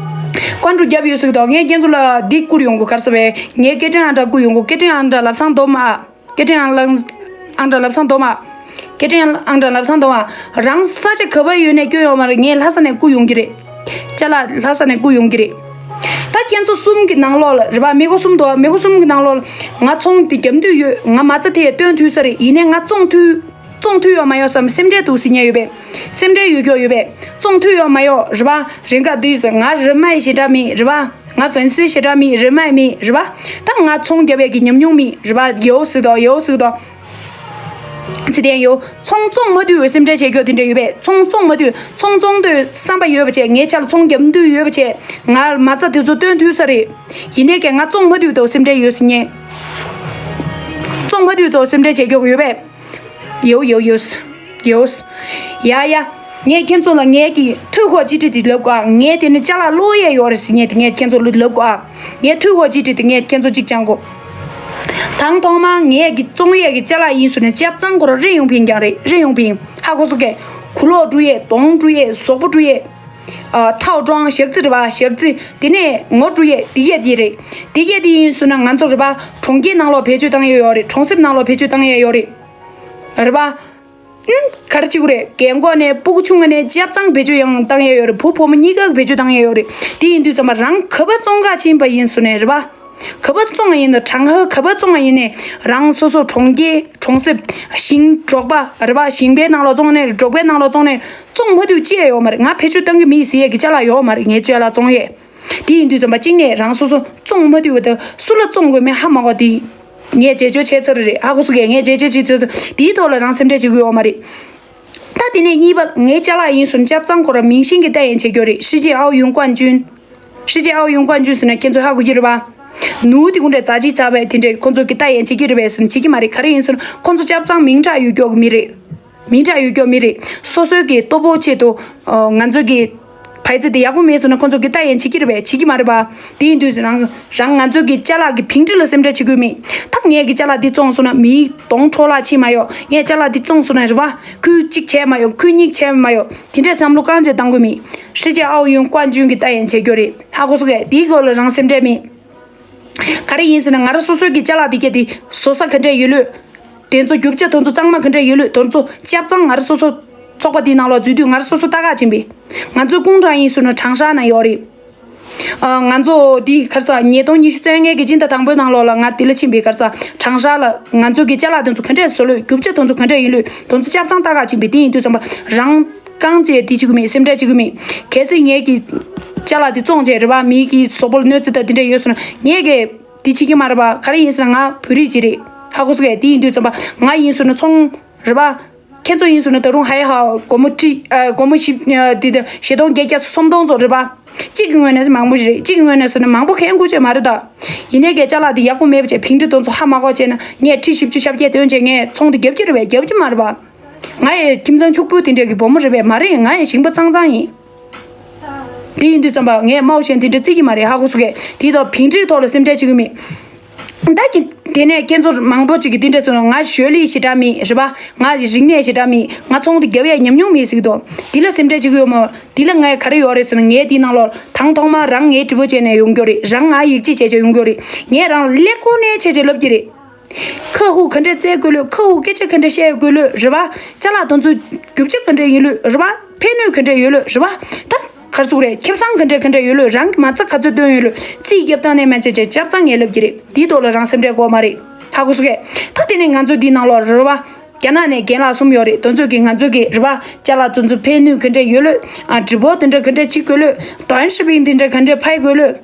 ཀོན་ཀྲུའུ་རྒྱབ་ཡོད་ཟེར་གི་འདུག་ངས་ཁྱེད་ཚོ་ལ་འདི་བསྐུར་ཡོང་གོ། ག་རེ་ཟེར་བས། ངས་སྐད་འཕྲིན་ཨང་གྲངས་བསྐུར་ཡོང་གོ། སྐད་འཕྲིན་ཨང་གྲངས་ལབ་སང་འདོམས་ཨ། སྐད་འཕྲིན་ཨང་ལང་། ཨང་གྲངས་ལབ་སང་འདོམས་ཨ། སྐད་འཕྲིན་ཨང་གྲངས་ལབ་སང་འདོམས་ཨ། རང་ས་ཆ་ག་པར་ཡོད་ནས་སྐྱོན་ཡོད་མ་རེད། ངས་ལྷ་ས་ནས་བསྐུར་ཡོང་གི་རེད། ཅ་ལག་ལྷ་ས་ནས་བསྐུར་ཡོང་གི་རེད། ད་ཁྱེད་ཚོ་གསུམ་གྱི་ནང་ལོགས་ལ་རེད་པ། མི་མགོ་གསུམ་འདུག་མི་མགོ་གསུམ་གྱི་ནང་ལོགས་ལ་ང་ཚོང་དེ་རྒྱབ་འདོད་ཡོད། ང་མ་རྩ་དེ་སྟོན་ཐུབ་ས་རེད། ཡིན་ནའི་ང་བཙོང་ཐུབ་བཙོང་ཐུབ་ཡོད་མ་ཡོད་བསམ་སེམས་ཁྲལ་འདུག་ཟེར་མཁན་ཡོད་པས། སེམས་ཁྲལ་ཡོད་ཀྱོག་ཡོད་པས། བཙོང་ཐུབ་ཡོད་མ་ཡོད་རེད་པ། རེ་འགའ་འདུག་ཟེར། ང་རིན་མེད་ཞེ་དྲག་མེད་རེད་པ། ང་ཧྥན་སི་ཞེ་དྲག་མེད། རིན་མེད་མེད་རེད་པ། ད་ང་ཚོང་རྒྱབ་ཡས་ཀྱི་ཉམས་མྱོང་མེད་རེད་པ། ཡོད་ཟེར་དོ། ཡོད་ཟེར་དོ། ཚེ་བརྟན་ཡོད། ཚོང་བཙོང་མ་ཐུབ་པའི་སེམས་ཁྲལ་བྱེད་ཀྱོག་དེ་འདྲ་ཡོད་པས། ཚོང་བཙོང་མ་ཐུབ། ཚོང་བཙོང་འདོད་བསམ་པ་ཡོད་པ་བྱས། ངའི་ཆ་ལ་ཚོང་རྒྱབ་འདོད་ཡོད་པ་བྱས། ང་མ་རྩ་དེ་ཚོ་སྟོན་ཐུབ་ས་རེད། ཡིན་ནའི་ཀྱང་ང་བཙོང་མ་ཐུབ་དོ་སེམས་ཁྲལ་ཡོད་ཟེར་མཁན། བཙོང་མ་ཐུབ་དོ་སེམས་ཁྲལ་བྱེད་ཀྱོག་ཡོད་པས། ཡོ་ཡོ་ཡོ། ཡོ། ཡ་ཡ། ངས་ཁྱེད་ཚོ་ལ་ངས་ཀྱི་ཐུགས་ཁོག་གཅིག་སྒྲིལ་དེ་ལབ་གོ་ཨ། ངས་དེ་ནི་ཅ་ལག་བླུག་ཡས་ཡོད་རེད་ཟེར། ངས་དེ་ངས་ཁྱེད་ཚོ་ལ་ལབ་གོ་ཨ། ངས་ཐུགས་ཁོག་གཅིག་སྒྲིལ་དེ་ངས་ཁྱེད་ཚོ་གཅིག་སྦྱང་གོ། དང་ཐོག་མ་ངས་ཀྱི་བཙོང་ཡས་ཀྱི་ཅ་ལག་ཡིན་ཟེར་ནས་ཆབ་གཙང་ཁོ་ར་རེ་ཡོང་ཕིན་ཀྱང་རེད། རེ་ཡོང་ཕིན། ཧ་གོ་སོང་གས། གུ་ལོག་འགྲོ་ཡས། གདོང་འགྲོ་ཡས། གཟུགས་པོ་འགྲོ་ཡས། ཨ། ཐའོ་ཀྲོང་ཞག་རྩི་རེད་པ། ཞག་རྩི། དེ་ནས་ངོ་འགྲོ་ཡས། དེ་ཡས་དེ་རེད། དེ་ཡས་དེ་ཡིན་ཟེར་ན་ང་ཚོ་རེད་པ། གྲོང་ཁྱེར་ནང་ལོགས་བེད་སྤྱོད་བཏང་ཡས་ཡོད་རེད། གྲོང་གསེབ་ནང་ལོགས་བེད་སྤྱོད་བཏང་ཡས་ཡོད་རེད། རེད་པ། ཨུམ། ག་རེ་བྱེད་དགོས་རེད། རྒན་གོག་ནས་སྤུ་གུ་ཆུང་བ་ནས་ཆབ་གཙང་བེད་སྤྱོད་ཡང་བཏང་ཡས་ཡོད་རེད། བུ་བུ་མོ་གཉིས་ཀ་བེད་སྤྱོད་བཏང་ཡས་ཡོད་རེད། དེ་ཡིན་དུས་ཙམ་པ་རང་ག་པར་བཙོང་ག་ཕྱིན་པ་ཡིན་ཟེར་ནས་རེད་པ། ག་པར་བཙོང་བ་ཡིན་ན། གྲང་ཧ་ག་པར་བཙོང་བ་ཡིན་ནའི་རང་སོ་སོ་གྲོང་ཁྱེར་གྲོང་གསེབ་ཞིང་འབྲོག་པ་རེད་པ། ཞིང་པའི་ནང་ལ་བཙོང་ནས་འབྲོག་པའི་ནང་ལ་བཙོང་ནས་བཙོང་མ་ཐུབ་ཅི་ཡས་ཡོད་མ་རེད། ང་བེད་སྤྱོད་བཏང་གི་མེད་ཟེར་ཡས་ཀྱི་ཅ་ལག་ཡོད་མ་རེད། ངའི་ཅ་ལག་བཙོང་ཡས། དེ་ཡིན་དུས་ཙམ་པ་གཅིག་ནས་རང་སོ་སོ་བཙོང་མ་ཐུབ་པ་དང་སུ་ལ་བཙོང་དགོས་མིན་ཧ་མ་གོ། དེ་ངས་བྱེད་སྤྱོད་བྱས་ཚར་རེད། ཧ་གོ་སོང་གས། ངས་བྱེད་སྤྱོད་བྱེད་ཚར། དེའི་ཐོག་ལ་རང་སེམས་ཁྲལ་བྱེད་དགོས་ཡོད་མ་རེད། ད་དེ་ནས་གཉིས་པ། ངའི་ཅ་ལག་ཡིན་ཟེར་ན་ཆབ་གཙང་ཁོ་ར་མིང་ཤིང་གི་ལྟ་ཡན་བྱེད་རྒྱུ་རེད། 世界奥运冠军། 世界奥运冠军་ཟེར་ན་ཁྱེད་ཚོ་ཧ་གོ་གི་རེད་པ། ནུ་དེ་ཀུན་འདྲ་རྫ་ཅིག་རྫ་བས་དེ་འདྲས་ཁོ་ཚོ་གི་ལྟ་ཡན་བྱེད་ཀྱི་རེད་པས་ཟེར་ན་བྱེད་ཀྱི་མ་རེད། ག་རེ་ཡིན་ཟེར་ན་ཁོ་ཚོ་ཆབ་གཙང་མིང་གྲགས་ཡོད་ཀྱོག་གི་མི་རེད། མིང་གྲགས་ཡོད་ཀྱོག་མི་རེད། སོ་སོའི་གི་ལྟོ་ཕོག་ཆེད་དུ། ཨ། ང་ཚོ་གི་བའི་ཙི་དེ་ཡག་པོ་མེད་སོང་ན་ཁོ་ཚོ་གི་ལྟ་ཡན་བྱེད་ཀྱི་རེད་པས། བྱེད་ཀྱི་མ་རེད་པ། དེ་ཡིན་དུས་རང་རང་ང་ཚོ་གི་ཅ་ལག་གི་ཕིང་ཁྲི་ལ་སེམས་ཁྲལ་བྱེད་དགོས་མེད། ད་ངས་གི་ཅ་ལག་འདི་བཙོང་སོང་ན་མིའི་གདོང་འཕྲོ་བརླག་ཕྱིན་མ་ཡོང་། ངས་ཅ་ལག་འདི་བཙོང་སོང་ན་རེད་པ། ཁུལ་གཅིག་བྱས་མ་ཡོང་། ཁུལ་གཉིས་བྱས་མ་ཡོང་། དེ་འདྲའི་བསམ་བློ་རྐང་བྱས་བཏང་དགོས་མེད། 世界奥运冠军གི་ལྟ་ཡན་བྱེད་རྒྱུ་རེད། ཧ་གོ་སོང་གས། དེའི་སྐོར་ལ་རང་སེམས་ཁྲལ་མེད། ག་རེ་ཡིན་ཟེར་ན་ང་རང་སོ་སོའི་གི་ཅ་ལག་དེ་གས་དེ་བཟོ་ས་ག་འདྲས་ཡོད་ལོས། དེ་ཚོ་རྒྱུ་ཆ་དེ་ཚོ་གཙང་མ་ག་འདྲས་ཡོད་ལོས། དེ་ཚོ་ཆབ་གཙང་ང་རང་སོ་སོ་ཚོགས་པ་དེའི་ནང་ལོགས་འཛུལ་དུས་ང་རང་སོ་སོ་ལྟ་ག་ཕྱིན་པས། ང་ཚོའི་ཀུང་ཀྲང་ཡིན་ཟེར་ན་ཁྲང་ཧྲ་ན་ཡོད་རེད། ཨ། ང་ཚོ་དེ་ག་རེ་ཟ་ཉིས་སྟོང་ཉི་ཤུ་རྩ་ལྔའི་གི་སྤྱི་ཟླ་དང་པོའི་ནང་ལོགས་ལ་ང་དེ་ལ་ཕྱིན་པས། ག་རེ་ཟ་ཁྲང་ཧྲ་ལ་ང་ཚོ་གི་ཅ་ལག་དེ་ཚོ་ག་འདྲས་བཟོ་ལོས། རྒྱུ་ཆ་དེ་ཚོ་ག་འདྲས་ཡིན་ལོས། དེ་ཚོ་ཆབ་གཙང་ལྟ་ག་ཕྱིན་པས། དེ་ཡིན་དུས་ཙམ་པ་རང་རྐང་བཅས་དེ་བྱེད་དགོས་མེད། སེམས་ཁྲལ་བྱེད་དགོས་མེད། གལ་སྲིད་ངས་ཀྱི་ཅ་ལག་དེ་བཙོང་བྱས་རེད་པ། མིའི་གི་གཟུགས་པོ་ལ་གནོད་འཚེ་དང་དེ་འདྲ་ཡོད་སོང་ན་ངས་ཀྱི་དེ་བྱེད་ཀྱི་མ་རེད་པ། ག་རེ་ཡིན་ཟེར་ན་ང་བོད་རིགས་ཅིག་རེད། ཧ་གོ་སོང་གས། དེ་ཡིན་དུས་ཙམ་པ་ང་ཡིན་སོང་ན་ཚོང་རེད་པ། ཁྱེད་ཚོ་ཡིན་སོང་ན་ད་རུང་ཧའི་ཧ་སྒོར་མོ་ཁྲི། ཨ། སྒོར་མོ་བཞི། ཨ། དེ་དང་བཞི་སྟོང་བརྒྱད་བརྒྱ་སུམ་སྟོང་ཙམ་རེད་པ། གཅིག་གི་ངོས་ནས་མང་པོ་ཞིག་རེད། གཅིག་གི་ངོས་ནས་ཟེར་ན་མང་པོ་གན་དགོས་ཆེད་མ་རེད་ད། ཡིན་ནའི་གས་ཅ་ལག་དེ་ཡག་པོ་མེད་པ་བྱས་ཕིང་ཁྲི་དེ་ཚོ་ཧ་མ་གོ་བྱས་ན་ངས་ཁྲི་བཞི་བཅུ་ཞེ་བརྒྱད་བཏོན་བྱས་ངས་ཚོང་དེ་རྒྱབ་ཀྱི་རེད་པས། རྒྱབ་ཀྱི་མ་རེད་པ། ང་ཡི་ཁྱིམ་ཚང་ཕྱུག་པོ་དེ་འདྲས་ཀྱི་བུ་མོ་རེད་པས་མ་རེད། ང་ཡི་ཞིང་པ་གཙང་གཙང་ཡིན། དེ་ཡིན་དུས་ཙམ་པ་ངས་དམའ་བོ་ཞན་དེ་འདྲ་བརྩི་གི་མ་རེད། ཧ་གོ་སོང་གས། དེ་དང་ཕིང་ཁྲིའི་ཐོག་ལ་སེམས་ཁྲལ་བྱེད་ཀྱི་མེད། ད་ཀྱི་དེ་ནས་ཁྱེད་ཚོ་མང་པོ་ཅིག་གིས་དེ་འདྲ་ཟེར་ན་ང་ཞོར་ལས་ཞེ་དྲག་མེད་རེད་པ། ང་རིག་གནས་ཞེ་དྲག་མེད། ང་ཚོང་དེ་རྒྱབ་ཡས་ཉམས་མྱོང་མེད་ཟེར་གི་འདུག་དེ་ལ་སེམས་ཁྲལ་བྱེད་ཀྱི་ཡོད་མ། དེ་ལ་ངས་ག་རེ་ཡོད་རེད་ཟེར་ན་ངས་དེའི་ནང་ལོགས་དང་ཐོག་མ་རང་ངའི་ཊི་བོ་བྱས་ནས་ཡོང་རྒྱུ་རེད། རང་ང་ཡིག་ཆ་བྱས་བྱས་ཡོང་རྒྱུ་རེད། ངས་རང་ཀླད་ཀོར་ནས་བྱས་བྱས་ལབ་ཀྱི་རེད། ཁ་ཧུ་ག་འདྲས་བཙལ་དགོས་ལོས། ཁ་ཧུ་སྐད་ཆ་ག་འདྲས་བཤད་དགོས་ལོས་རེད་པ། ཅ་ལག་དེ་ཚོ་རྒྱུ་ཆ་ག་འདྲས་ཡིན་ལོས་རེད་པ། ཕན་ནུས་ག་འདྲས་ཡོད་ལོས་རེད་པ། ད་ག་རེ་ཟེར་དགོས་རེད། ཁེ་བཟང་ག་འདྲས་ག་འདྲས་ཡོད་ལོས། རང་གི་མ་རྩ་ག་ཚོད་བཏོན་ཡོད་ལོས། རྩིས་རྒྱབ་སྟངས་ནས་མ་བྱས་བྱས་ཆབ་གཙང་ངས་ལབ་ཀྱི་རེད། དེའི་ཐོག་ལ་རང་སེམས་ཁྲལ་དགོས་མ་རེད། ཧ་གོ་སོང་གས། ད་དེ་ནས་ང་ཚོ་འདིའི་ནང་ལོགས་རེད་པ། རྒྱ་ནག་ནས་རྒན་ལགས་གསུམ་ཡོད་རེད། དེ་ཚོ་གིས་ང་ཚོ་གི་རེད་པ། ཅ་ལག་དེ་ཚོ་ཕན་ནུས་ག་འདྲས་ཡོད་ལོས། ཨ། འགྲེམས་སྤེལ་དེ་འདྲ་ག་འདྲས་བྱེད་དགོས་ལོས། 短视频དེ་འདྲ་ག་འདྲས་ཕབ་དགོས་ལོས།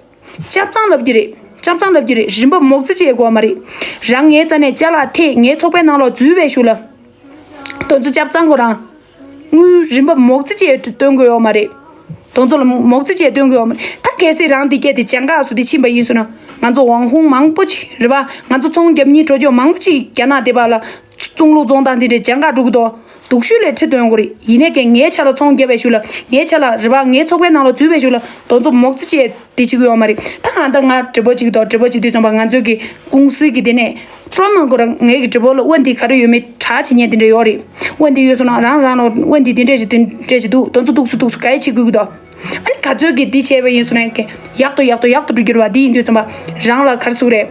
ཆབ་གཙང་ལབ་ཀྱི་རེད། ཆབ་གཙང་ལབ་ཀྱི་རེད། རིན་པ་མོག་ཙི་ཅིག་དགོས་མ་རེད། རང་ངའི་རྩ་ནས་ཅ་ལག་ཐེག་ངའི་ཚོགས་པའི་ནང་ལོགས་འཛུལ་བའི་གཞུག་ལ། དེ་ཚོ་ཆབ་གཙང་ཁོ་རང་། དངུལ་རིན་པ་མོག་ཙི་ཅིག་སྟོན་དགོས་ཡོད་མ་རེད། དེ་ཚོ་ལ་མོག་ཙི་ཅིག་སྟོན་དགོས་ཡོད་མ་རེད། ད་གལ་སྲིད་རང་འདི་སྐད་དེ་སྦྱང་ག་སུ་དེ་ཕྱིན་པ་ཡིན་སོང་ན་ང་ཚོ་网红མང་པོ་ཅིག་རེད་པ། ང་ཚོ་ཚོང་རྒྱབ་མཁན་འགྲོ་རྒྱུ་མང་པོ་ཅིག་རྒྱ་ནག་དེ་པ་ལ་བཙོང་ལུགས་བཙོང་སྟངས་དེ་འདྲས་སྦྱང་ག་འགྲོ་གི་འདུག་སྡུག་ཤོས་ལས་ཁྲི་སྟོན་དགོས་རེད། ཡིན་ནའི་ཀྱང་ངའི་ཆ་ལ་ཚོང་བརྒྱབ་པའི་གཞུག་ལ་ངའི་ཆ་ལ་རེད་པ། ངའི་ཚོགས་པའི་ནང་ལ་འཛུལ་བའི་གཞུག་ལ་དེ་ཚོ་མོག་ཙི་ཅིག་དེ་བྱེད་ཀྱི་ཡོད་མ་རེད། ད་ང་ད་ང་འགྲེམས་སྤེལ་བྱེད་ཀྱི་འདུག་འགྲེམས་སྤེལ་བྱེད་དུས་ཙམ་པ་ང་ཚོའི་གི་ཀུང་སི་གི་དེ་ནས་ཀྲོ་མོན་ཁོ་རང་ངའི་གི་འགྲེམས་སྤེལ་ལ་དབོན་དེ་ག་རེ་ཡོད་མེད་ཁྲག་བྱེད་མཁན་དེ་འདྲ་ཡོད་རེད། དབོན་དེ་ཡོད་སོང་ན་རང་རང་ལ་དབོན་དེ་དེ་འདྲས་ཞིག་དེ་འདྲས་ཞིག་འདུག་དེ་ཚོ་འདུག་སུ་འདུག་སུ་ག་ཡེ་བྱེད་དགོས་ཀྱི་འདུག་ཨ་ནི་ག་ཚོད་ཀྱི་འདི་བྱས་པ་ཡིན་སོང་ན་ཡག་ཏུ་ཡག་ཏུ་ཡག་ཏུ་འགྲོ་རྒྱུ་རེད་པ། འདི་ཡིན་དུས་ཙམ་པ་རང་ལ་ག་རེ་ཟེར་དགོས་རེད།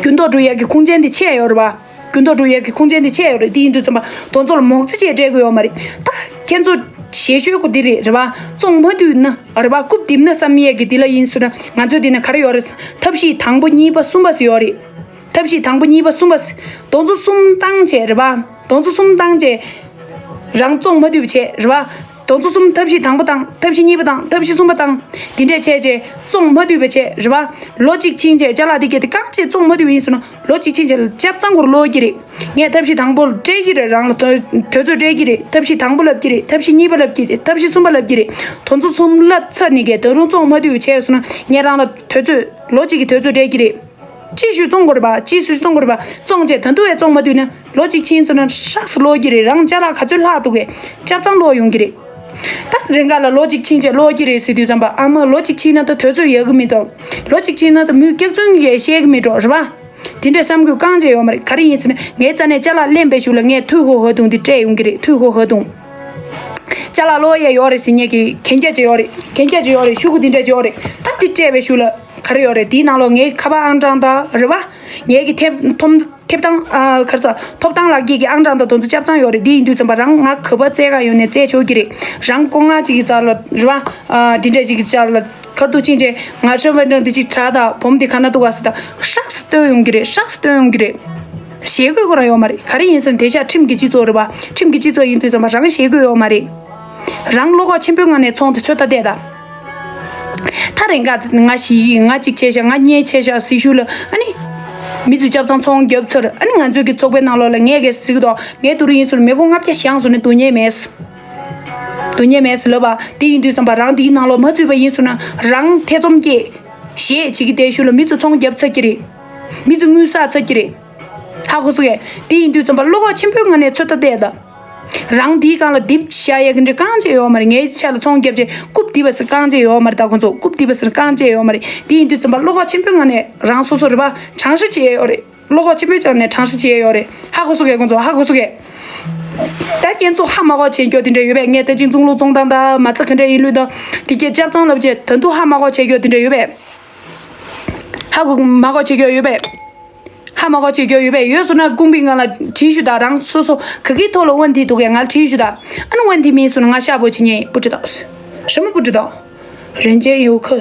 འགྱུར་ལྡོག་འགྲོ་ཡག་གི་ཁུངས་ཅན་དེ་ཆེ་ཡོད་རེད་པ། འགྱུར་ལྡོག་འགྲོ་ཡག་གི་ཁུངས་ཅན་དེ་ཆེ་ཡོད་རེད། འདི་ཡིན་དུས་ཙམ་པ་དེ་ཚོ་ལ་མོག་ཙི་ཅིག་སྤྲད་དགོས་ཡོད་མ་རེད། ད་ཁྱེད་ཚོ་ ཞེ་ཤོས་ཀོ་འདི་རེད་རེད་བ། བཙོང་མ་ཐུབ་ན་རེད་བ། རྐུབ་རྡིབ་ན་བསམ་ཡས་ཀྱི་འདི་ལ་ཡིན་ཟེར་ན་ང་ཚོ་འདི་ན་ག་རེ་ཡོད་རེད། ཐབས་ཤེས་དང་པོ་གཉིས་པ་གསུམ་པ་ཟེར་ཡོད་རེད། ཐབས་ཤེས་དང་པོ་གཉིས་པ་གསུམ་པ་ཟེར། དོན་ཚན་གསུམ་བཏང་བྱས་རེད་བ། དོན་ཚན་གསུམ་བཏང་བྱས། རང་བཙོང་མ་ཐུབ་བྱས་རེད་བ། དོན་ཚན་གསུམ་ཐབས་ཤེས་དང་པོ་བཏང་། ཐབས་ཤེས་གཉིས་པ་བཏང་། ཐབས་ཤེས་གསུམ་པ་བཏང་། འདི་འདྲས་བྱས་བྱས་བཙོང་མ་ཐུབ་པ་བྱས་རེད་བ། ལོ་གཅིག་ཕྱིན་བྱས་ཅ་ལག་འདི་གས་དེ་རྐང་བྱས་བཙོང་མ་ཐུབ་པ་ཡིན་ཟེར་ན་ལོ་གཅིག་ཕྱིན་བྱས་ལ་ཆབ་གཙང་སྐོར་ཀློག་གི་རེད། ངས་ཐབས་ཤེས་དང་པོ་སྤྲད་ཀྱི་རེད། རང་ལ་དོ་དུས་ཚོད་སྤྲད་ཀྱི་རེད། ཐབས་ཤེས་དང་པོ་ལབ་ཀྱི་རེད། ཐབས་ཤེས་གཉིས་པ་ལབ་ཀྱི་རེད། ཐབས་ཤེས་གསུམ་པ་ལབ་ཀྱི་རེད། དོན་ཚན་གསུམ་ལབ་ཚར་ནས་གས་ད་རུང་བཙོང་མ་ཐུབ་བྱས་ཟེར་ན་ངས་རང་ལ་དུས་ཚོད་ལོ་གཅིག་གི་དུས་ཚོད་སྤྲད་ཀྱི་རེད། ཅི་ཞིག་བཙོང་དགོས་རེད་པ། ཅི་ཞིག་བཙོང་དགོས་རེད་པ། བཙོང་བྱས་ད་དུང་ཡང་བཙོང་མ་ཐུབ་ན་ལོ་གཅིག་ཕྱིན་སོང་ན་ཧྲག་སུ་ཀློག་གི་རེད། རང་ཅ་ལག་ག་ཚོད་ལྷག་འདུག་གས་ཆབ་གཙང་ཀློག་ཡོང་གི་རེད། ད་རེ་འགའ་ལ་ལོ་གཅིག་ཕྱིན་བྱས་ཀློག་གི་རེད་ཟེར་དུས་ཙམ་པ་ཨ་མ་ལོ་གཅིག་ཕྱིན་ན་ད་དུས་ཚོད་ཡོད་གི་མི་འདུག་ལོ་གཅིག་ཕྱིན་ན་ད་མོས་སྐྱག་རྫུན་གས་བཤད་གི་མི་འགྲོ་རེད་པ། དེ་འདྲས་བསམ་དགོས་རྐང་བྱས་ཡོད་མ་རེད། ག་རེ་ཡིན་ཟེར་ན་ངའི་རྩ་ནས་ཅ་ལག་ལེན་པའི་གཞུག་ལ་ངས་ཐུའུ་ཧོ་ཧོ་ཏུང་འདི་སྤྲད་ཡོང་གི་རེད། ཐུའུ་ཧོ་ཧོ་ཏུང་། ཅ་ལག་ཀློག་ཡས་ཡོད་རེད་ཟེར་མཁན་གྱི་གན་རྒྱ་ཅིག་ཡོད་རེད། གན་རྒྱ་ཅིག་ཡོད་རེད། ཤོག་གུ་འདི་འདྲས་ཅིག་ཡོད་རེད། ད་འདི་སྤྲད་པའི་གཞུག་ལ་ག་རེ་ཡོད་རེད། དེའི་ནང་ལོགས་ངའི་ཁ་པར་ཨང་གྲངས་དང་རེད་པ། ངའི་གི་ཐེབས་ཐོབ་ཐེབས་སྟངས་ཨ་ག་རེ་ཟ་ཐོབ་ཐང་ལག་འཁྱེར་གྱི་ཨང་གྲངས་དང་དེ་ཚོ་ཆབ་གཙང་ཡོད་རེད། འདི་ཡིན་དུས་ཙམ་པ་རང་ང་ག་པར་བཙལ་ག་ཡོང་ནས་བཙལ་ཆོག་གི་རེད། རང་ལྐོག་རྔན་ཅིག་གི་རྩ་ལ་རེད་པ། ཨ་འདི་འདྲས་ཅིག་གི་རྩ་ལ་གར་དུ་ཕྱིན་རྗེས་ང་ཧྲི་ཝན་ཀྲང་འདི་ཅིག་དྲག་ད་བུམ་འདི་ག་ན་འདུག་ག་ཟེར་ད་ཧྲག་སེ་སྟོན་ཡོང་གི་རེད། ཧྲག་སེ་སྟོན་ཡོང་གི་རེད། ཞེད་དགོས་ཁོ་རང་ཡོད་མ་རེད། ག་རེ་ཡིན་ཟེར་ན་དེ་ཤག་ཁྲིམས་ཀྱི་སྤྱི་ཚོགས་རེད་པ། ཁྲིམས་ཀྱི་སྤྱི་ཚོགས་ཡིན་དུས་ཙམ་པ་རང་ཞེད་དགོས་ཡོད་མ་རེད། རང་བློ་ཁོག་ཆེན་པོའི་ངང་ནས་ཚོང་དེ་ཚོད་ལྟ་བལྟས་ད། ད་རེ་འགའ་ང་ཞིག་ཡིན་ང་གཅིག་བྱས་ཤག་ང་གཉིས་བྱས་ཤག་ཟེར་ཤུལ་ལ་ཨ་ནི། མི་ཚོས་ཆབ་གཙང་ཚོང་བརྒྱབ་ཚར། ཨ་ནི་ང་ཚོའི་གི་ཚོགས་པའི་ནང་ལོགས་ལ་ངས་གས་ཟེར་གི་འདུག་ངས་དེ་རིང་ཡིན་ཟེར་ན་མི་སྒོར་ལྔ་བརྒྱ་བཞག་ཟེར་ནས་སྡུག་བསྔལ་མེད། སྡུག་བསྔལ་མེད་ཟེར་ལབ་པ། དེ་ཡིན་དུས་ཙམ་པ་རང་དེའི་ནང་ལོགས་མ་ཚུད་པ་ཡིན་ཟེར་ན་རང་ཐེ་ཚོམ་སྐྱེ། ཞེད་བྱེད་ཀྱི་བསྡད་ཤུལ་ལ་མི་ཚོ་ཚོང་བརྒྱབ་ཚར་གྱི་རེད། མི་ཚོ་དངུལ་བསགས་ཚར་གྱི་རེད། ཧ་གོ་སོང་ངས། དེ་ཡིན་དུས་ཙམ་པ་བློ་ཁོག་ཆེན་པོའི་ངང་ནས་ཚོད་ལྟ་བལྟས་ད། རང་འདིའི་སྒང་ལ་རྡིབ་བཞག་ཡས་ཀྱི་འདྲ་རྐང་རྗེས་ཡོད་མ་རེད། ངའི་ཆ་ལ་ཚོང་བརྒྱབ་རྗེས་རྐུབ་རྡིབ་པ་ཟེར་རྐང་རྗེས་ཡོད་མ་རེད། ད་ཁོང་ཚོ་རྐུབ་རྡིབ་པ་ཟེར་རྐང་རྗེས་ཡོད་མ་རེད། དེ་ཡིན་དུས་ཙམ་པ་བློ་ཁོག་ཆེན་པོའི་ངང་ནས་རང་སོ་སོ་རེད་པ་གྲངས་བཤེར་བྱེད་ཡས་ཡོད་རེད། བློ་ཁོག་ཆེན་པོའི་ངང་ནས་གྲངས་བཤེར་བྱེད་ཡས་ཡོད་རེད། ཧ་གོ་སོང་ངས་ཁོང་ཚོ། ཧ་གོ་སོང་ངས། ད་ཁྱེད་ཚོ་ཧ་མ་གོ་བྱེད་རྒྱུ་དེ་འདྲ་ཡོད་པས། ངས་ད་ཅིག་ཙུང་ལུ་ཙུང་ཏང་ད་མ་རྩ་ག་འདྲ་ཡིན་ལུས་ད་དེ་སྐད་ཆབ་གཙང་ལབ་བྱས་ད་དུང་ཧ་མ་གོ་བྱེད་རྒྱུ་དེ་འདྲ་ཡོད་པས། ཧ་གོ་མ་གོ་བྱེད་རྒྱུ་ཡོད་པས། ཧ་མ་གོ་བྱེད་རྒྱུ་ཡོད་པས། ཡོད་སོང་ན་ཀུང་པི་ང་ལ་དྲིས་ཤོག་ད། རང་སོ་སོ་ག་གི་ཐོག་ལ་འོན་ཏེ་འདུག་གས་ང་ལ་དྲིས་ཤོག་ད། ཨ་ནི་འོན་ཏེ་མིན་སོང་ན་ང་ཤ་པོ་བྱེད་ཉེ་པུ་ཀྲི་ད།什么不知道？人间游客